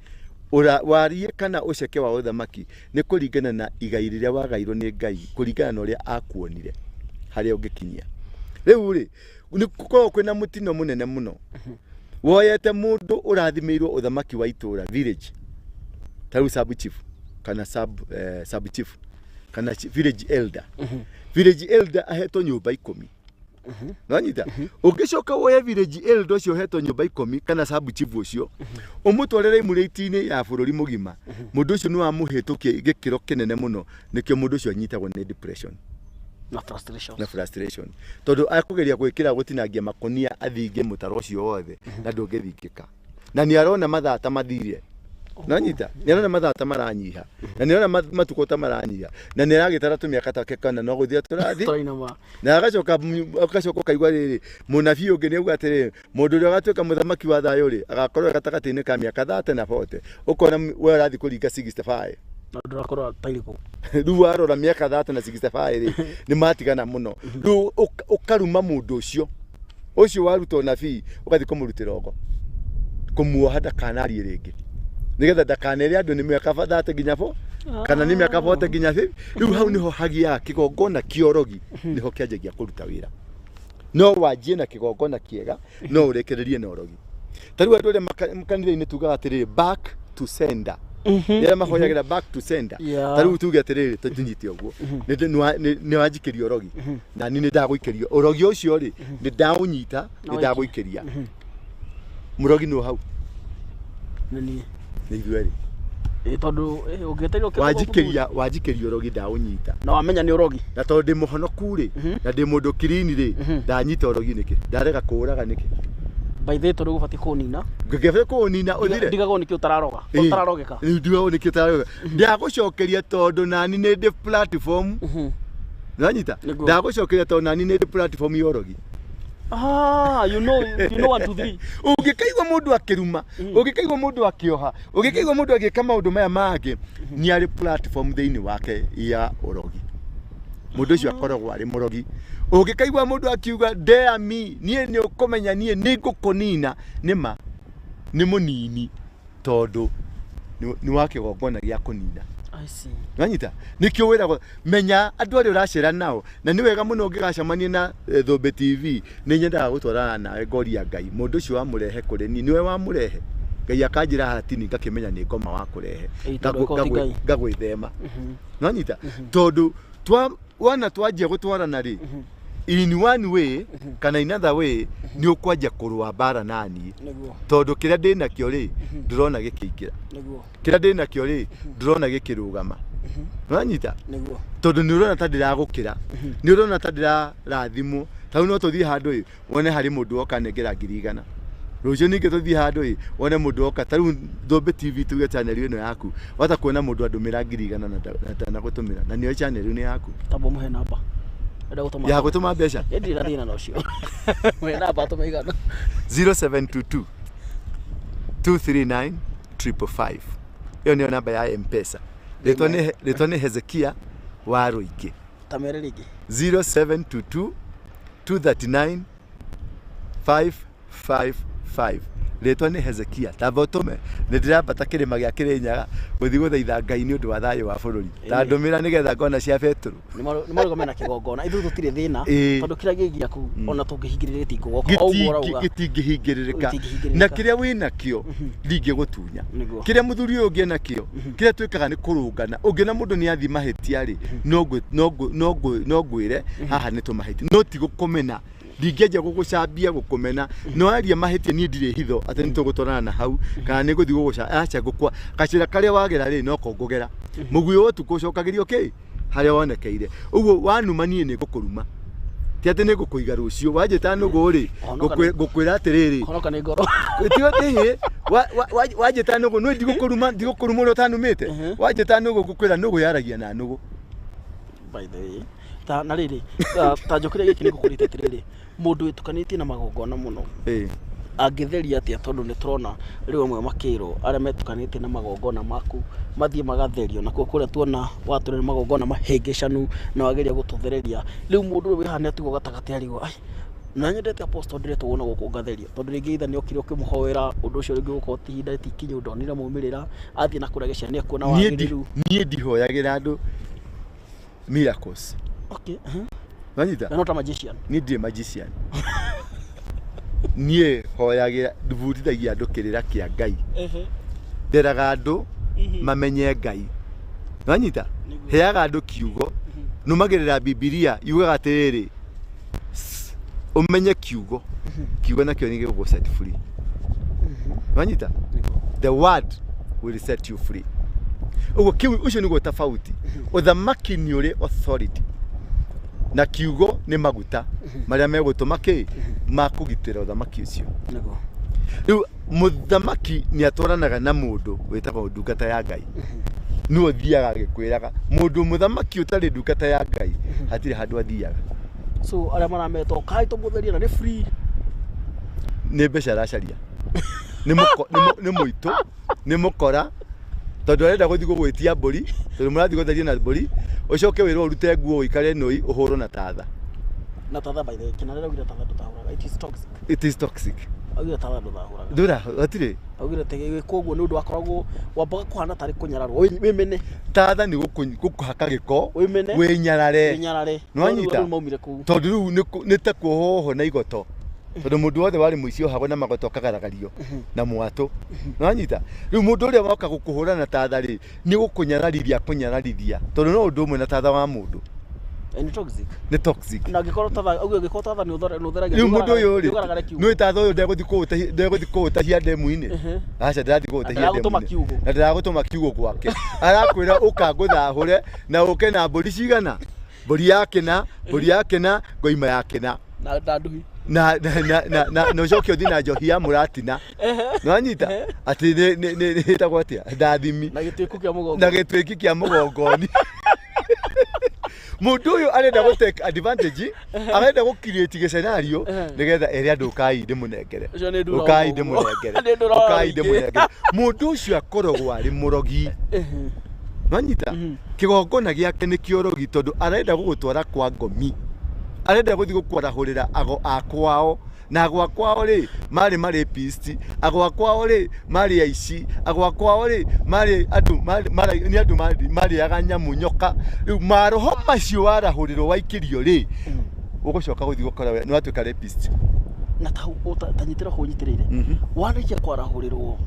warie kana ũceke wa ũthamaki nĩ kũringana na igai rĩrĩa wagairwo nĩ Ngai, kũringana na ũrĩa akuonire harĩa ũngĩkinyia. Rĩu rĩ, nĩ gũkoragwo kwĩna mũtino mũnene mũno. Woyete mũndũ ũrathimĩirwo ũthamaki wa itũra village, ta rĩu sub chief kana sub chief kana village elder. Village elder ahetwo nyũmba 10. Nĩwanyita? Ũngĩcoka woye village elder ũcio ũhetwo nyũmba 10 kana sub chief ũcio, ũmũtwarĩre imurĩti-inĩ ya bũrũri mũgima, mũndũ ũcio nĩwamũhĩtũkia gĩkĩro kĩnene mũno, nĩkĩo mũndũ ũcio anyitagwo nĩ depression Na frustration. Na frustration. Tondũ akũgeria gwĩkĩra gũtinangia makonia athinge mũtaro ũcio wothe na ndũngĩthingĩka. Na nĩ arona mathaa ta mathire. Nĩwanyita? Nĩ arona mathaa ta maranyiha. Na nĩ arona matukũ ta maranyiha. Na nĩ aragĩtara tũmĩaka take kana no gũthiĩ tũrathiĩ. Tũrainama. Na agacoka ũkaigua rĩrĩ, mũnabii ũngĩ nĩ auga atĩrĩrĩ, mũndũ ũrĩa ũgatuĩka mũthamaki wa thayũ rĩ, agakorwo gatagatĩ-inĩ ka mĩaka 30 na 40. Ũkona we ũrathiĩ kũringa 65. Na ndũrakorwo tairĩ kũu. Rĩu warora mĩaka 30 na 65 rĩ, nĩ matigana mũno. Rĩu ũkaruma mũndũ ũcio. Ũcio waruta ũnabii, ũgathiĩ kũmũrutĩra ũgo. Kũmuoha ndakanarie rĩngĩ. Nĩgetha ndakanere andũ nĩ mĩaka 30 nginya 4, kana nĩ mĩaka 40 nginya 50. Rĩu hau nĩho hagiaga kĩgongona kĩa ũrogi, nĩho kĩanjagia kũruta wĩra. No wanjie na kĩgongona kĩega, no ũrekererie na ũrogi. Ta rĩu andũ arĩa kanitha-inĩ tugaga atĩrĩrĩ, back to sender. Rĩrĩa mahoyagĩra back to sender. Ta rĩu tuge atĩrĩrĩ, tũnyite ũguo. Nĩ wanjikĩria ũrogi. Na niĩ nĩ ndagũikĩria. Ũrogi ũcio rĩ, nĩ ndaũnyita, nĩ ndagũikĩria. Mũrogi nĩ hau. Nĩ niĩ. Nĩ ithuĩ erĩ. Tondũ ũngĩetereire ũkĩrogwo Wanjikĩria ũrogi ndaũnyita. Na wamenya nĩ ũrogi. Na tondũ ndĩ mũhonoku rĩ, na ndĩ mũndũ kirini rĩ, ndanyita ũrogi nĩkĩ? Ndarega kũũraga nĩkĩ? By the way, tondũ ũbatiĩ kũũnina. Ngĩbatiĩ kũũnina ũthire. Ndigagwo nĩkĩ ũtararoga. Ũtararogeka. Ndigagwo nĩkĩ ũtararogeka. Ndagũcokeria tondũ nani nĩ ndĩ platform. Nĩwanyita? Nĩguo. Ndagũcokeria tondũ nani nĩ ndĩ platform ya ũrogi. You know, you know 1 2 3. Ũngĩkaigua mũndũ akĩruma, ũngĩkaigua mũndũ akĩoha, ũngĩkaigua mũndũ agĩka maũndũ maya mangĩ, nĩ arĩ platform thĩinĩ wake ya ũrogi. Mũndũ ũcio akoragwo arĩ mũrogi. Ũngĩkaigua mũndũ akiuga dare me, niĩ nĩ ũkũmenya niĩ nĩ ngũkũnina, nĩ ma nĩ mũnini tondũ nĩ wa kĩgongona gĩa kũnina. I see. Nĩwanyita? Nĩkĩo wĩragwo menya andũ arĩa ũracera nao, na nĩ wega mũno ũngĩgacemania na Thũmbĩ TV, nĩ nyendaga gũtwarana nawe ngoria Ngai, mũndũ ũcio wamũrehe kũrĩ niĩ, nĩwe wamũrehe. Ngai akanjĩra hatini ngakĩmenya nĩ ngoma wa kũrehe. Ĩĩ, tondũ ĩkorwo ti Ngai. Ngagwĩthema. Nonyita tondũ wana twanjia gũtwarana rĩ, in one way kana in other way nĩ ũkwanjia kũrũa mbara naniĩ. Tondũ kĩrĩa ndĩnakĩo rĩ, ndũrona gĩkĩingĩra. Kĩrĩa ndĩnakĩo rĩ, ndũrona gĩkĩrũgama. Nonyita tondũ nĩ ũrona ta ndĩragũkĩra, nĩ ũrona ta ndĩrarathimwo. Ta rĩu no tũthiĩ handũ ĩ, wone harĩ mũndũ woka nengera 100,000. Rũciũ ningĩ tũthiĩ handũ ĩ, wone mũndũ woka. Ta rĩu Thũmbĩ TV tuge channel ĩno yaku, wahota kuona mũndũ andũmĩra 100,000 na ndanagũtũmĩra, na nĩyo channel ĩno yaku. Tamba mũhe namba. Enda gũtũma. Ya gũtũma mbeca. Ĩ ndirĩ na thĩna na ũcio. Mũhe namba atũme igana. 0722 239 555. Ĩyo nĩyo namba ya M-Pesa. Rĩtwa nĩ Hezekia wa Rũingĩ. Ta mere rĩngĩ. 0722 239 555. Rĩtwa nĩ Hezekia. Tamba ũtũme. Nĩ ndĩrambata kĩrĩma gĩa Kĩrĩnyaga gũthiĩ gũthaitha Ngai nĩ ũndũ wa thayũ wa bũrũri. Ta ndũmĩra nĩgetha ngona cia Betũrũ. Nĩ marũgame na kĩgongona. Ithuĩ tũtirĩ thĩna. Tondũ kĩrĩa gĩ gĩaku ona tũngĩhingĩrĩria gĩtingũgoka. O ũguo ũrauga. Gĩtingĩhingĩrĩrĩka. Na kĩrĩa wĩnakĩo ndingĩgũtunya. Kĩrĩa mũthuri ũyũ ũngĩ enakĩo, kĩrĩa twĩkaga nĩ kũrũngana. Ũngĩona mũndũ nĩ athiĩ mahĩtia rĩ, no ngwĩre haha nĩ tũmahĩtia. No ti gũkũmena. Ndingĩanjia gũgũcambia gũkũmena. No aria mahĩtia niĩ ndirĩ hitho atĩ nĩ tũgũtwarana na hau kana nĩ ngũthiĩ gũgũca aca ngũkwa gacĩra karĩa wagera rĩ noko ngũgera. Mũguĩ wa ũtukũ ũcokagĩrio kĩ harĩa wonekeire. Ũguo wanuma niĩ nĩ ngũkũruma. Ti atĩ nĩ ngũkũiga rũciũ. Wanjĩta nũgũ rĩ, ngũkwĩra atĩrĩrĩ. Honoka nĩ ngoro. Tiga ĩhĩ, wanjĩta nũgũ, nĩ ndigũkũruma, ndigũkũruma ũrĩa ũtanumĩte. Wanjĩta nũgũ ngũkwĩra nũgũ yaragia na nũgũ. By the way, ta na rĩrĩ, ta njũkĩre gĩkĩ nĩ ngũkũrĩte atĩrĩrĩ, mũndũ wĩtukanĩtie na magongona mũno. Angĩtheria atĩa tondũ nĩ tũrona rĩu amwe makĩrwo arĩa metukanĩtie na magongona maku mathiĩ magatherio nakuo kũrĩa tuona watũrĩ magongona mahĩngĩcanu na wageria gũtũthereria. Rĩu mũndũ ũyũ wĩ haha nĩ atigwo gatagatĩ arigwo, ai, na nyendete apostle ndĩretwo na gũkũ ngatherio tondũ rĩngĩ either nĩ okire ũkĩmũhoera ũndũ ũcio rĩngĩ gũkorwo ti ihinda rĩtikinyu ndonire maumĩrĩra athiĩ na kũrĩa gĩcani ekuona wagĩrĩru. Niĩ ndihoyagĩra andũ miracles. Okay. Wanyita? You're not a magician. Niĩ ndirĩ magician. Niĩ hoyagĩra, ndibundithagia andũ kĩrĩra kĩa Ngai. Nderaga andũ mamenye Ngai. Wanyita? Heaga andũ kiugo. Nũmagĩrĩra Bibilia yugaga atĩrĩrĩ, ũmenye kiugo. Kiugo nakĩo nĩ gĩgũgũ set free. Wanyita? The word will set you free. Ũguo kĩu ũcio nĩguo tofauti. Ũthamaki nĩ ũrĩ authority. Na kiugo nĩ maguta marĩa megũtũma kĩ makũgitĩra ũthamaki ũcio. Rĩu mũthamaki nĩ atwaranaga na mũndũ wĩtagwo ndungata ya Ngai. Nĩwe ũthiaga agĩkwĩraga mũndũ mũthamaki ũtarĩ ndungata ya Ngai hatirĩ handũ athiaga. So arĩa marametwo kai tũmũtherie na nĩ free. Nĩ mbeca aracaria. Nĩ mũitũ, nĩ mũkora. Tondũ arenda gũthiĩ gũgwĩtia mbũri, tondũ mũrathiĩ gũtheria na mbũri, ũcoke wĩrwo ũrute nguo ũikare nũi ũhũrwo na tatha. Na tatha by the way, kĩnarĩra augire tatha ndũtahũraga. It is toxic. It is toxic. Augire tatha ndũtahũraga. Ndũra, hatirĩ. Augire atĩ gwĩkwo ũguo nĩ ũndũ wakoragwo wambaga kũhana tarĩ kũnyararwo, wĩmene. Tatha nĩ gũkũhaka gĩko, Wĩmene. wĩnyarare. Wĩnyarare. Nĩwanyita? Rĩu maumire kũu. Tondũ rĩu nĩ ta kuohwo na igoto. Tondũ mũndũ wothe warĩ mũici ohagwo na magoto akagaragario na mwatũ. Nĩwanyita? Rĩu mũndũ ũrĩa woka gũkũhũra na tatha rĩ, nĩ gũkũnyararithia akũnyararithia. Tondũ no ũndũ ũmwe na tatha wa mũndũ. Nĩ toxic. Nĩ toxic. Na angĩkorwo tatha, ũguo angĩkorwo tatha nĩ ũtheragia, Rĩu mũndũ ũyũ rĩ, nĩũgaragare kiugo. nĩũĩ tatha ũyũ ndegũthiĩ kũũtahia ndemu-inĩ? Aca, ndĩrathiĩ kũũtahia Ndaragũtũma ndemu-inĩ. kiugo. Na ndĩragũtũma kiugo gwake. Arakwĩra ũka ngũthahũre na ũke na mbũri cigana? Mbũri ya kĩna, mbũri ya kĩna, ngoima ya kĩna. Na nduhi. Na ũcoke ũthiĩ na njohi ya mũratina. Nĩwanyita? Atĩ nĩ ĩtagwo atĩa? Ndathimi. Na gĩtuĩku kĩa mũgongo. Na gĩtuĩki kĩa mũgongoni. Mũndũ ũyũ arenda gũ take advantage, arenda gũ create gĩ scenario nĩgetha ere andũ ũkai ndĩmũnengere. Ũcio nĩ ndura Ũkai ũguo. ndĩmũnengere. Nĩ ndura Ũkai ũguo. ndĩmũnengere. Mũndũ ũcio akoragwo arĩ mũrogi. Nĩwanyita? Kĩgongona gĩake nĩ kĩorogi tondũ arenda gũgũtwara kwa ngomi. Arenda gũthiĩ gũkwarahũrĩra ago a kwao. Na ago a kwao rĩ, marĩ marapist, ago a kwao rĩ, marĩ aici, ago a kwao rĩ, marĩ andũ, marĩ, nĩ andũ marĩaga nyamũ nyoka. Rĩu maroho macio warahũrĩrwo waikĩrio rĩ, ũgũcoka gũthiĩ gũkora we, nĩ watuĩka rapist. Na ta nyitĩra kũnyitĩrĩire. Warĩkia kwarahũrĩrwo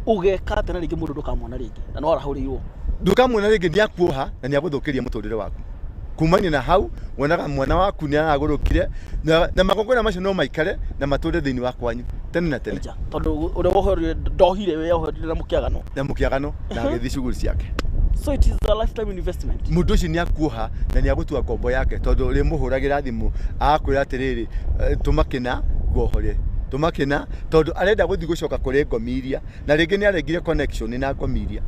Ũgeka atĩa na rĩngĩ mũndũ ndũkamwona rĩngĩ na no arahũrĩirwo? Ndũkamwona rĩngĩ, nĩ akuoha na nĩ agũthũkĩria mũtũrĩre waku. Kumania na hau wonaga mwana waku nĩ aragũrũkire na magongona macio no maikare na matũre thĩinĩ wa kwanyu tene na tene. Aija, tondũ ũrĩa wohorire ndohire, we wohorire na mũkĩagano. Na mũkĩagano na agĩthiĩ cuguri ciake. So it is a lifetime investment. Mũndũ ũcio nĩ akuoha na nĩ agũtua ngombo yake, tondũ ũrĩmũhũragĩra thimũ agakwĩra atĩrĩrĩ, tũma kĩna nguohore, tũma kĩna, tondũ arenda gũthiĩ gũcoka kũrĩ ngomi iria, na rĩngĩ nĩ arengire connection na ngomi iria,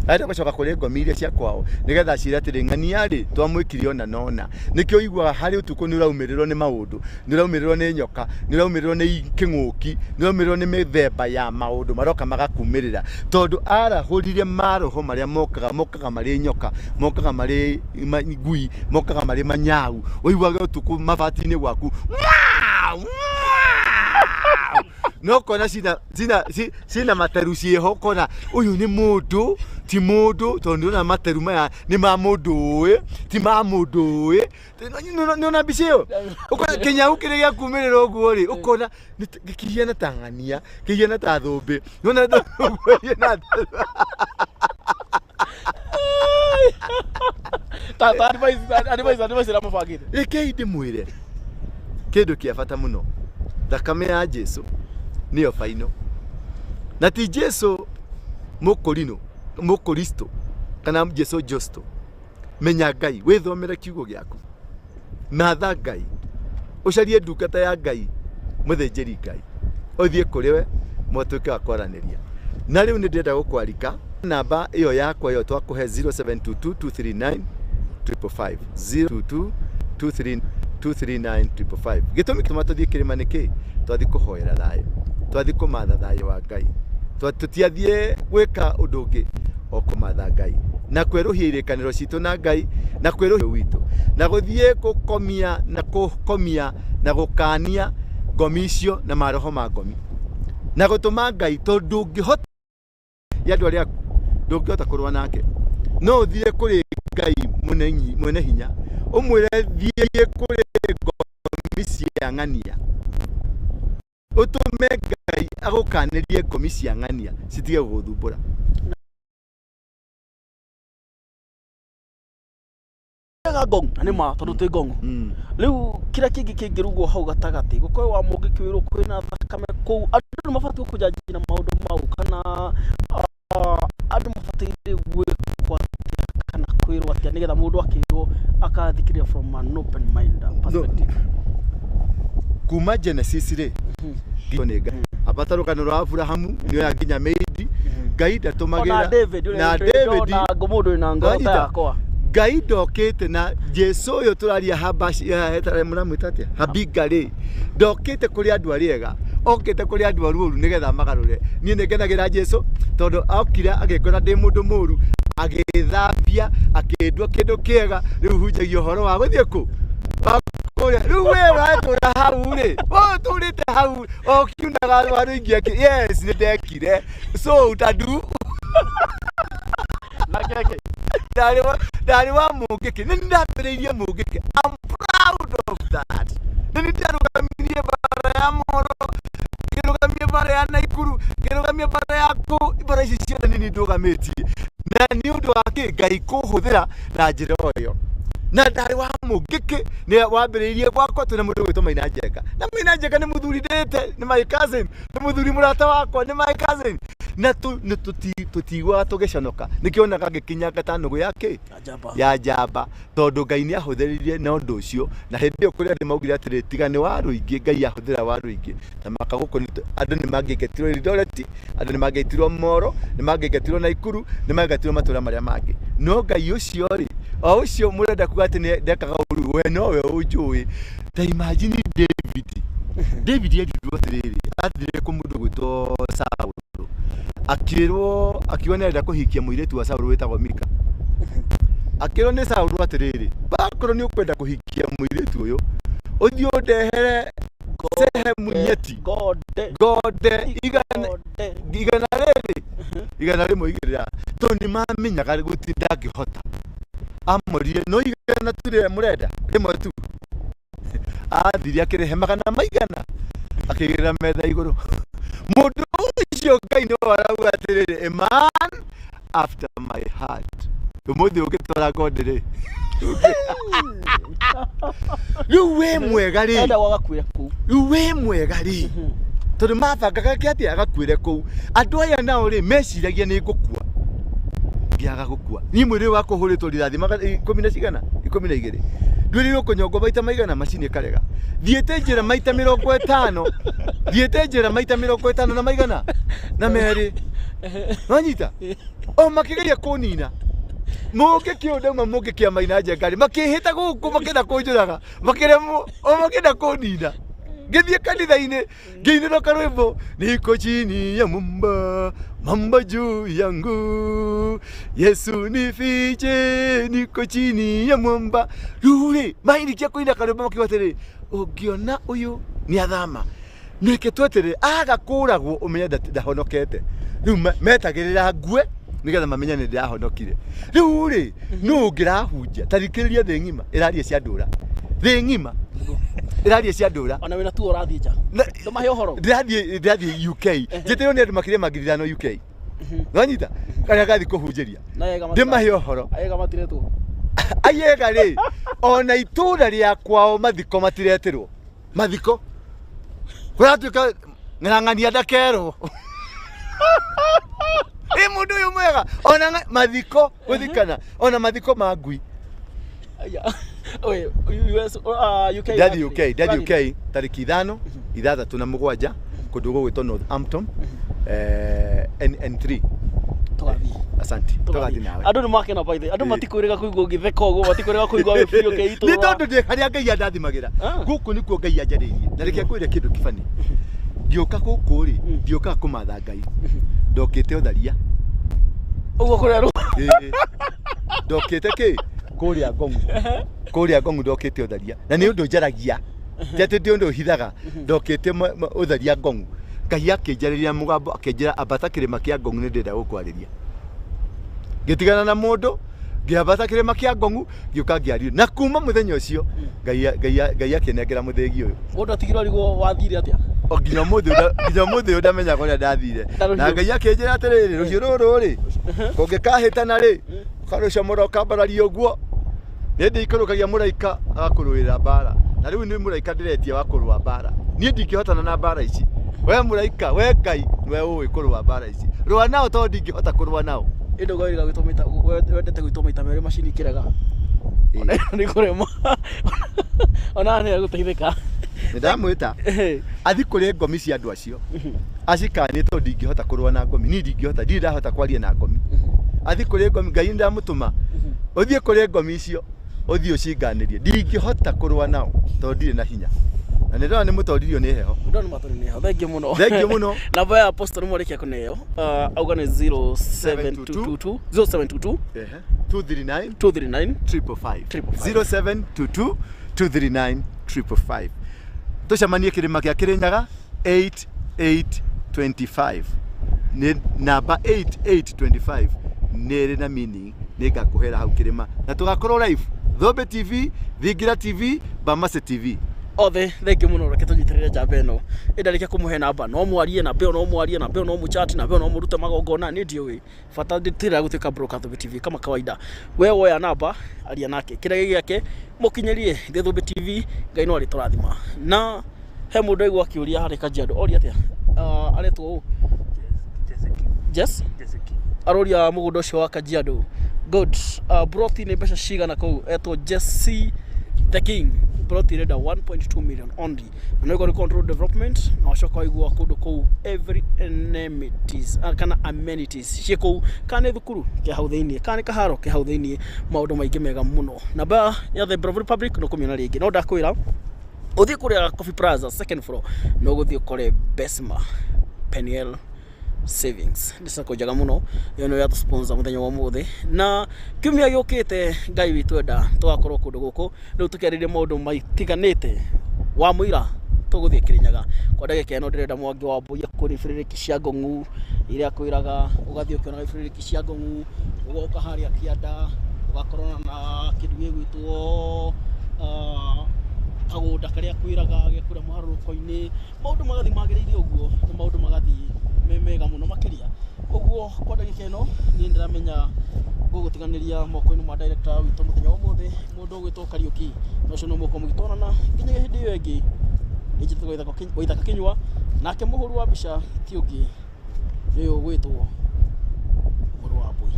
arenda gũcoka kũrĩ ngomi iria cia kwao nĩgetha acire atĩrĩ, ng'ania rĩ twamwĩkire ona nona. Nĩkĩo ũiguaga harĩ ũtukũ nĩ ũraumĩrĩrwo nĩ maũndũ, nĩ ũraumĩrĩrwo nĩ nyoka, nĩ ũraumĩrĩrwo nĩ kĩng'ũki, nĩ ũraumĩrĩrwo nĩ mĩthemba ya maũndũ maroka magakumĩrĩra, tondũ arahũrire maroho marĩa mokaga marĩ nyoka, mokaga marĩ ngui, mokaga marĩ manyau. Ũiguaga ũtukũ mabati-inĩ gwaku no kona cina materu ciĩho, kona ũyũ nĩ mũndũ ti mũndũ, tondũ nĩũrona materu maya nĩ ma mũndũ ũĩ ti ma mũndũ ũĩ. Nĩona mbica ĩyo, ũkona kĩnyau kĩrĩa gĩakumĩrĩra ũguo rĩ, ũkona kĩhiana ta ng'ania, kĩhiana ta thũmbĩ, nĩona thũmbĩ. Ta advice ĩrĩa mũbangĩte. Rekei ndĩmwĩre kĩndũ kĩa bata mũno, thakame ya Jesu nĩyo baino, na ti Jesu mũkũrinũ mũkũristo kana Jesu Justo. Menya Ngai, wĩthomere kiugo gĩaku, matha Ngai, ũcarie ndungata ya Ngai, mũthĩnjĩri Ngai, ũthiĩ kũrĩ we mwatuĩke wa kwaranĩria. Na rĩu nĩ ndĩrenda gũkwarika namba ĩyo yakwa ĩyo twakũhe 0722 239 555, 022 239 555. Gĩtũmi gĩtũma tũthiĩ kĩrĩma nĩ kĩ? Twathiĩ kũhoera thayũ, twathiĩ kũmatha thayũ wa Ngai, tũtiathiĩ gwĩka ũndũ ũngĩ o kũmatha Ngai na kwerũhia irĩkanĩro citũ na Ngai na kwerũhia witũ na gũthiĩ gũkomia na kũkomia na gũkania ngomi icio na maroho ma ngomi na gũtũma Ngai, tondũ ndũngĩhota ya andũ arĩa ndũngĩhota kũrũa nake, no ũthiĩ kũrĩ Ngai mwene hinya ũmwĩre thiĩ kũrĩ ngomi cia ng'ania, ũtũme Ngai agũkanĩrie ngomi cia ng'ania citige gũgũthumbũra. Ga ngong na nĩ ma tondũ twĩ ngong'o. Rĩu kĩrĩa kĩngĩ kĩngĩrugwo hau gatagatĩ gũkorwo wa mũngĩkwĩrwo kwĩna thakame kũu, andũ nĩ mabatiĩ kũjanji na maũndũ mau, kana andũ mabataire gwĩkwo atĩa kana kwĩrwo atĩa nĩgetha mũndũ akĩrwo akathikĩrĩria from an open mind perspective? Kuma Genesis rĩ, nĩ Ngai abata rũgano rwa Abrahamu nĩoya nginya Meidi, Ngai ona ndatũmagĩra David na David na mũndũ wĩna ngoro ta Wanyita? yakwa. Ngai ndokĩte na Jesu ũyũ tũraria mũramwĩta atĩa, Habinga rĩ, ndokĩte kũrĩ andũ arĩa ega, okĩte kũrĩ andũ aruoru nĩgetha magarũre. Niĩ nĩ ngenagĩra Jesu tondũ okire agĩkora ndĩ mũndũ mũru, agĩthambia akĩndua kĩndũ kĩega. Rĩu hunjagia ũhoro wa gũthiĩ kũ wa kũrĩa. Rĩu we ũratũra hau rĩ, we ũtũrĩte hau o kiunaga rwaru ingĩ akĩ yes nĩ ndekire so utadu Na keke ndarĩ wa mũngĩkĩ, nĩ ndambĩrĩirie mũngĩkĩ. I'm proud of that. Nĩ ndarũgamirie bara ya Moro, ngĩrũgamia bara ya Naikuru, ngĩrũgamia bara ya kũ, bara ici ciothe nĩ niĩ ndũgamĩtie, na nĩ ũndũ wa kĩ? Ngai kũhũthĩra na njĩra o ĩyo. Na ndarĩ wa mũngĩkĩ, nĩ wambĩrĩirie gwakwa twĩna mũndũ ũgwĩtwo Maina Njenga, na Maina Njenga nĩ mũthuri ndĩte, nĩ my cousin, nĩ mũthuri mũrata wakwa, nĩ my cousin, na tũtiguaga tũgĩconoka, nĩkĩo onaga ngĩkinyanga ta nũgũ ya kĩ njamba ya njamba, tondũ Ngai nĩ ahũthĩrire na ũndũ ũcio. Na hĩndĩ ĩyo kũrĩ andũ maugire atĩrĩ, tiga nĩ waru ingĩ Ngai ahũthĩra waru ingĩ na maka gũkũ andũ nĩ mangĩingatirwo Eldoret, andũ nĩ mangĩingatirwo Moro, nĩ mangĩingatirwo Naikuru, nĩ mangĩingatirwo matũũra marĩa mangĩ. No Ngai ũcio rĩ, o ũcio mũrenda kuga atĩ nĩ ndekaga ũru, we nowe ũnjũĩ. Ta imagine David, David erirwo atĩrĩrĩ, athire kũ mũndũ ũgwĩtwo Saũlũ, akĩrwo akiuga nĩ arenda kũhikia mũirĩtu wa Saũlũ wĩtagwo Mika. Akĩrwo nĩ Saũlũ atĩrĩrĩ, wakorwo nĩ ũkwenda kũhikia mũirĩtu ũyũ, ũthiĩ ũndehere sehemu nyeti Gode ngonde igana Gode igana rĩrĩ igana rĩmwe igĩrĩra, tondũ nĩ mamenyaga gũtirĩ ndangĩhota. Amorire no igana tu rĩrĩa mũrenda rĩmwe tu, athire akĩrehe magana maigana akĩigĩrĩra metha igũrũ. Mũndũ ũcio Ngai nĩwe arauga atĩrĩrĩ, a man after my heart. Ũmũthĩ ũngĩtwara God rĩ, rĩu wĩ mwega rĩ, Enda wagakuĩra kũu. Rĩu wĩ mwega rĩ, tondũ mabangaga kĩ atĩ agakuĩre kũu. Andũ aya nao rĩ, meciragia nĩ ngũkua, ngĩaga gũkua. Niĩ mwĩrĩ wakwa ũhũrĩtwo rithathi 10 na cigana, 12, ndwĩrĩirwo kũnyongwo maita maigana, macini ĩkarega. Thiĩte njĩra maita 50, thiĩte njĩra maita 50 na maigana na merĩ, wanyita o makĩgeria kũnina mũngĩ kĩũ ndauma mũngĩ kĩa Maina Njenga rĩ, makĩhĩta gũkũ makĩenda kũnjũraga, makĩremwo o makĩenda kũnina. Ngĩthiĩ kanitha-inĩ ngĩinĩrwo karwĩmbo, niko chini ya mumba mamba juu yangu, Yesu nifiche, niko chini ya mwamba. Rĩu rĩ, mairikia kũina karwĩmbo makiuga atĩrĩ, ũngĩona ũyũ nĩ athama, nĩke tweterere aga kũragwo ũmenye ndahonokete. Rĩu metagĩrĩra ngue nĩgetha mamenye nĩ ndĩrahonokire. Rĩu rĩ, nũ ũngĩrahunjia? Tarikĩrĩria, thĩ ng'ima ĩraria cia ndũra, thĩ ng'ima ĩraria cia ndũra. Ona wĩna tuo ũrathiĩ nja. Ndũmahe ũhoro. Ndĩrathiĩ UK, njĩtĩrwo nĩ andũ makĩria ma 5,000 UK, nonyita karĩa gathiĩ kũhunjĩria. Na ega. Ndĩmahe ũhoro. Ega matiretwo. Aiega rĩ, ona itũra rĩa kwao mathiko matiretĩrwo, mathiko kũratuĩka ng'ang'ania ndakerwo ĩ mũndũ ũyũ mwega, ona mathiko gũthikana, ona mathiko ma ngui. Aya. Oye, US, UK. Ndathi UK, ndathi UK tarĩki 5, 6 na 7, kũndũ gũgwĩtwo Northampton, NN3. Tũgathiĩ. Asante, tũgathiĩ nawe. Andũ nĩ makena by the way. Andũ matikwĩrĩga kũigua ũgĩtheka ũguo, matikwĩrĩga kũigua wĩ free ũkĩitũrũra. Nĩ tondũ ndĩ harĩa Ngai andathimagĩra. Gũkũ nĩkuo Ngai anjarĩirie, na reke ngwĩre kĩndũ kĩbani. Ngĩũka gũkũ rĩ, ndiũkaga kũmatha Ngai, ndokĩte ũtharia. Ũguo kũrerwo. Ĩĩ. Ndokĩte kĩ kũrĩa Ngong'u, kũrĩa Ngong'u ndokĩte ũtharia, na nĩ ũndũ njaragia, ti atĩ ndi ũndũ hithaga. Ndokĩte ũtharia Ngong'u. Ngai akĩnjarĩria mũgambo, akĩnjĩra, ambata kĩrĩma kĩa Ngong'u, nĩ ndĩrenda gũkwarĩria. Ngĩtigana na mũndũ, ngĩambata kĩrĩma kĩa Ngong'u, ngĩũka ngĩario, na kuma mũthenya ũcio Ngai akĩnengera mũthĩgi ũyũ. Mũndũ atigirwo arigwo wathire atĩa. O nginya ũmũthĩ nginya ũmũthĩ ũyũ ndamenyaga ũrĩa ndathire. Na rũhiũ. Na Ngai akĩnjĩra atĩrĩrĩ, rũhiũ rũrũ rĩ, kũngĩkahĩtana rĩ, ũkarũcomora ũkambararia ũguo, nĩ ndĩikũrũkagia mũraika agakũrũĩra mbara. Na rĩu nĩ mũraika ndĩretia wa kũrũa mbara. Niĩ ndingĩhotana na mbara ici. We mũraika, we Ngai, we ũĩ kũrũa mbara ici, rũa nao tondũ ndingĩhota kũrũa nao. Ĩndĩ ũgawĩrĩga gwĩtwo maita, wendete gwĩtwo maita merĩ, macini ikĩrega. Ona ĩno nĩ kũrema. Ona nĩ egũteithĩka. Nĩ ndamwĩta athi kũrĩ ngomi cia andũ acio acikanie, tondũ ndingĩhota kũrũa na ngomi. Niĩ ndingĩhota, ndirĩ ndahota kwaria na ngomi. Athi kũrĩ ngomi, Ngai nĩ ndamũtũma ũthiĩ kũrĩ ngomi icio, ũthiĩ ũcinganĩrie. Ndingĩhota kũrũa nao tondũ ndirĩ na hinya, na nĩ ndona nĩ mũtoririo nĩ heho. Ndona matũrĩ nĩ heho. Thengiũ mũno. Thengiũ mũno. Namba ya Apostle nĩ mwarĩkia kũneo. Auga nĩ 0722 0722 239 239 555. 555. 0722 239 555. Tũcemanie kĩrĩma kĩa Kĩrĩnyaga 8825. Nĩ namba 8825 nĩ ĩrĩ na meaning, nĩ ngakũhera hau kĩrĩma, na tũgakorwo live Thombe TV, Thingira TV, Bamase TV. Othe thengiũ mũno. Reke tũnyitĩrĩre njamba ĩno. Ĩndarĩkia kũmũhe namba, no mwarie namba ĩyo, no mwarie namba ĩyo, no mũchat namba ĩyo, no mũrute magongona. Niĩ ndiũĩ bata, ndĩtĩra gũtuĩka broker Thũmbĩ TV kama kawaida. We woya namba, aria nake, kĩrĩa gĩ gĩake mũkinyĩrie thĩ Thũmbĩ TV. Ngai no arĩtũrathima. Na he mũndũ aigua akĩũria harĩ Kajiado, oria atĩa? Aretwo ũ? Jess aroria mũgũnda ũcio wa Kajiado. Good, broti nĩ mbeca cigana kũu? Etwo Jesse the King. Broti ĩrenda 1.2 million only, na nĩ control development, na wacoka waigua kũndũ kũu every amenities, kana amenities ciĩ kũu, kana nĩ thukuru kĩ hau thĩiniĩ, kana nĩ kaharo kĩ hau thĩiniĩ, maũndũ maingĩ mega mũno. Namba ya The Bravo Republic no kũmĩona rĩngĩ, no ndakwĩra ũthiĩ kũrĩa Coffee Plaza second floor, no gũthiĩ ũkore Besma Peniel Savings. Nĩ sacco njega mũno, ĩyo nĩyo yatũ sponsor mũthenya wa ũmũthĩ. Na kiumia gĩũkĩte, Ngai witũ enda, tũgakorwo kũndũ gũkũ rĩu tũkĩarĩria maũndũ maitiganĩte. Wa mũira tũgũthiĩ Kĩrĩnyaga kwa ndagĩka ĩno. Ndĩrenda Mwangi wa Mbui kũrĩ ibĩrĩrĩki cia Ngong'u iria kwĩraga, ũgathiĩ ũkĩonaga ibĩrĩrĩki cia Ngong'u, ũgoka harĩa kĩanda ũgakorwo na kĩndũ gĩgwĩtwo Kagũnda karĩa kwĩraga ge kũrĩa mũharũrũko-inĩ, maũndũ magathiĩ magĩrĩire ũguo na maũndũ magathiĩ me mega mũno makĩria. Ũguo kwa ndagĩka ĩno niĩ ndĩramenya ngũgũtiganĩria moko-inĩ ma director witũ mũthenya wa ũmũthĩ, mũndũ ũgwĩtwo Kariũki, na ũcio nĩ mũgũkorwo mũgĩtwarana nginyagia hĩndĩ ĩyo ĩngĩ. Niĩ njĩtagwo Waithaka Kĩnyua, nake mũhũri wa mbica ti ũngĩ nĩ ũyũ ũgwĩtwo Mũrũ wa Mbũi.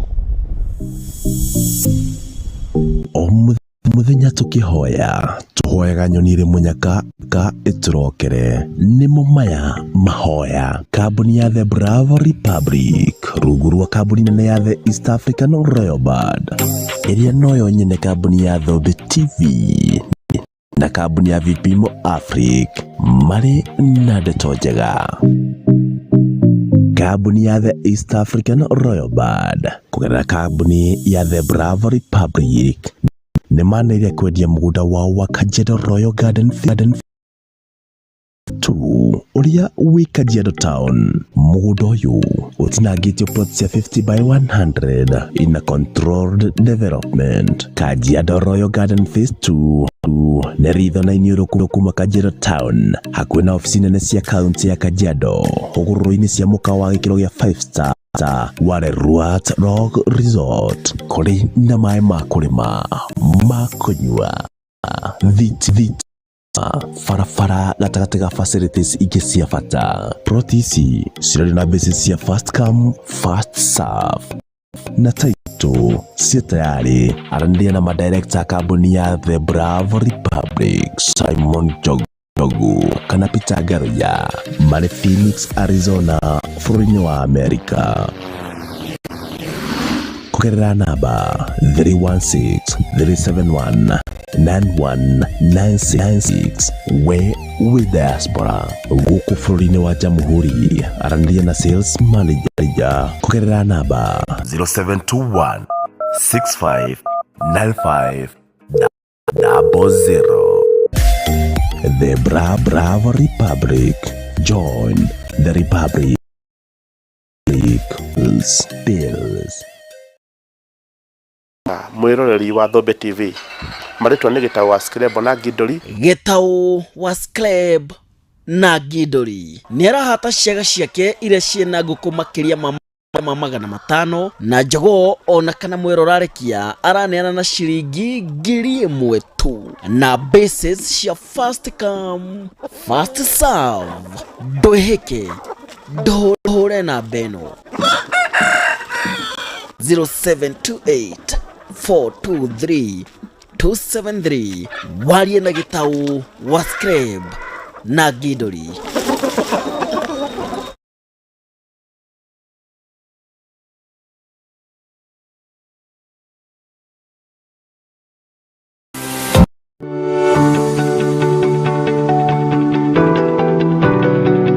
O mũthenya tũkĩhoya tũhoyaga nyoni ĩrĩ mũnyaka ka ĩtũrokere. Nĩmo maya mahoya. Kambuni ya The Bravo Republic rungu rwa kambuni nene ya The East African Royal Band, ĩrĩa noyo nyene kambuni ya Thũmbĩ TV na kambuni ya Vipimo Afric, marĩ na ndeto njega. Kambuni ya The East African Royal Band kũgerera kambuni ya The Bravo Republic nĩ manĩrĩire kwendia mũgũnda wao wa Kajiado Royal Garden 2 ũrĩa wĩ Kajiado Town. Mũgũnda ũyũ ũtinangĩtio plot cia 50 by 100 in a controlled development. Kajiado Royal Garden Phase 2 nĩ ritho na iniũrũ kuma Kajiado Town, hakuhĩ na obici nene cia kaunti ya Kajiado, hũgũrũrũ-inĩ cia mũkawa wa gĩkĩro gĩa 5 star wa Leruat Rock Resort, kũrĩ na maĩ ma kũrĩma, ma kũnyua, thiti, barabara gatagatĩ ga facilities ingĩ cia bata. Plot ici cirarĩ na basis cia first come first serve na title ciĩ tayarĩ. Aranĩria na madirector kambuni ya The Bravo Republic, Simon Njogu kana Peter Ngaruiya, marĩ Phoenix, Arizona, bũrũri-inĩ wa Amerika, kũgerera namba 316 371 9196. We wĩ diaspora gũkũ bũrũri-inĩ wa Jamhuri, aranĩria na sales manager kũgerera namba 0721 65 95 00. The Bravo Republic. Join the Republic. Bills. Mwiroreri wa Thũmbĩ TV, marĩtwa nĩ Gĩtaũ wa Screbo na Ngindũri. Gĩtaũ wa Screb na Ngindũri nĩ arahata ciaga ciake iria ciĩna ngũkũ makĩria ma 500 na njogoo ona kana mwero ũrarekia araneana na ciringi 1000 tu na basis cia first come first serve. Ndwĩhĩke, ndũhũre namba ĩno 0728 423 273, warie na Gĩtaũ wa Screb na Ngindũri.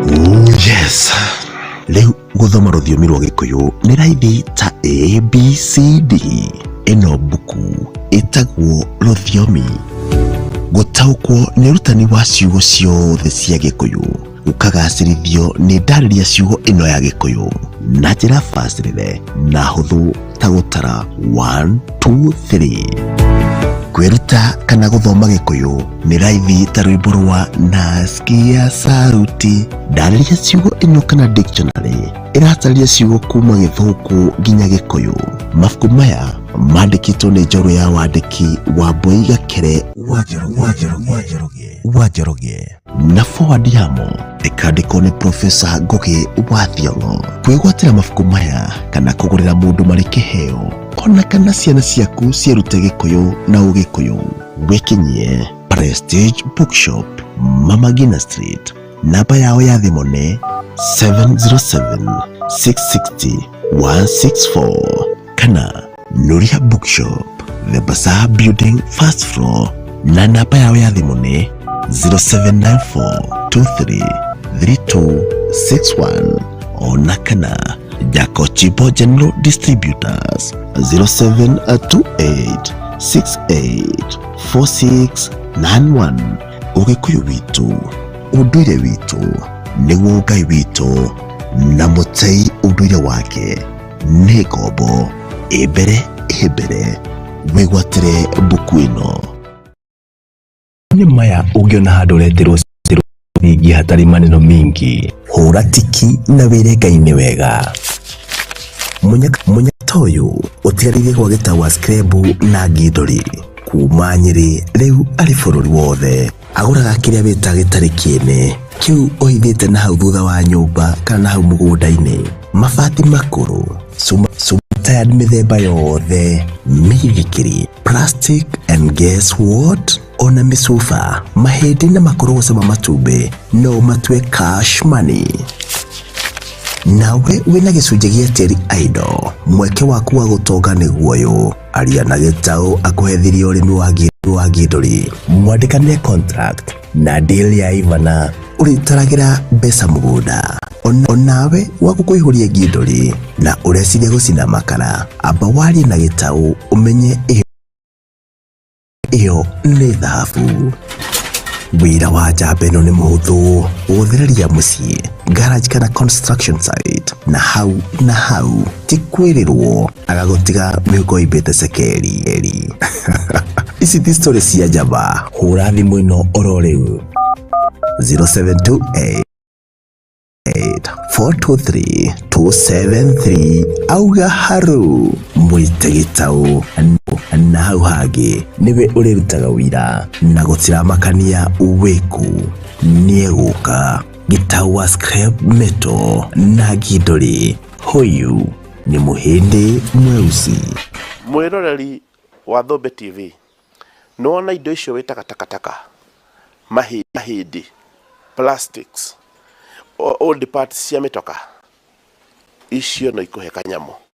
Oh yes. Rĩu gũthoma rũthiomi rwa Gĩkũyũ nĩ raithi ta ABCD. Ĩno mbuku ĩtagwo Rũthiomi. Gũtaũkwo nĩ ũrutani wa ciugo ciothe cia Gĩkũyũ gũkagacĩrithio nĩ ndarĩria ciugo ĩno ya Gĩkũyũ na njĩra bacĩrĩre na hũthũ ta gũtara 1 2 3. Kwĩruta kana gũthoma Gĩkũyũ nĩ raithi ta rwĩmbo rwa Nasikia Sauti. Ndarĩria ciugo ĩno kana dictionary ĩratarĩria ciugo kuma Gĩthũngũ nginya Gĩkũyũ. Mabuku maya mandĩkĩtwo nĩ njorua ya wandĩki wa Mbui Gakere wa Njoroge na forward yamo ĩkandĩkwo nĩ Profesa Ngugi wa Thiong'o. Kwĩgwatĩra mabuku maya kana kũgũrĩra mũndũ marĩ kĩheo ona kana ciana ciaku ciĩrute Gĩkũyũ na Ũgĩkũyũ, wĩkinyie Prestige Bookshop, Mama Ngina Street. Namba yao ya thimũ nĩ 707 660 164 kana Nuria Bookshop, The Bazaar Building, first floor, na namba yao ya thimũ nĩ 0794 23 3261 ona kana Jacochibo General Distributors 0728 68 4691. Ũgĩkũyũ witũ, ũndũire witũ nĩguo Ngai witũ, na mũtei ũndũire wake nĩ ngombo. Ĩ mbere ĩ mbere, wĩgwatĩre mbuku ĩno. Nĩ maya ũngĩona handũ ũretĩrwo nyingĩ hatarĩ maneno mingi. Hũra tiki na wĩre Ngai nĩ wega. Mũnyaka ũyũ ũtigarĩire gwa gĩtau wa skrebu na ngindori kuma Nyĩrĩ rĩu arĩ bũrũri wothe. Agũraga kĩrĩa wĩta gĩtarĩ kĩene kĩu ũhithĩte na hau thutha wa nyũmba kana na hau mũgũnda-inĩ. Mabati makũrũ, cuma, cuma tired mĩthemba yothe, mĩithikiri, plastic and guess what? Ona mĩcuba, mahĩndĩ na makorogoca ma matumbĩ no ũmatue cash money. Nawe wĩna gĩcunjĩ gĩa tĩri idle, mweke waku wa gũtonga nĩguo ũyũ. Aria na gĩtaũ akũhe thiri ya ũrĩmi wa ngindũri. Mwandĩkanĩre contract na deal ya Ivana ũrĩtaragĩra mbeca mũgũnda. Onawe waku kũihũria ngindũri na ũreciria gũcina makara, amba warie na gĩtaũ ũmenye ĩyo nĩ thahabu. Wĩra wa njamba ĩno nĩ mũhũthũ, gũthereria mũciĩ, garage kana construction site, na hau na hau ti kwĩrĩrwo agagũtiga mĩhuko ĩimbĩte cekeri. Ici ti story cia njamba, hũra thimũ ĩno oro rĩu 0728 423 273 auga haru mwĩte gĩtaũ na hau hangĩ nĩwe ũrĩrutaga wĩra na gũtiramakania wĩkũ nĩegũka. Gĩtaũ wa scrap metal na ngindũri, huyu ni mũhĩndĩ mweusi. Mwĩroreri wa Thũmbĩ TV, nĩwona indo icio wĩtaga takataka, mahĩndĩ, plastics, old parts cia mĩtoka, icio no ikũhe kanyamũ.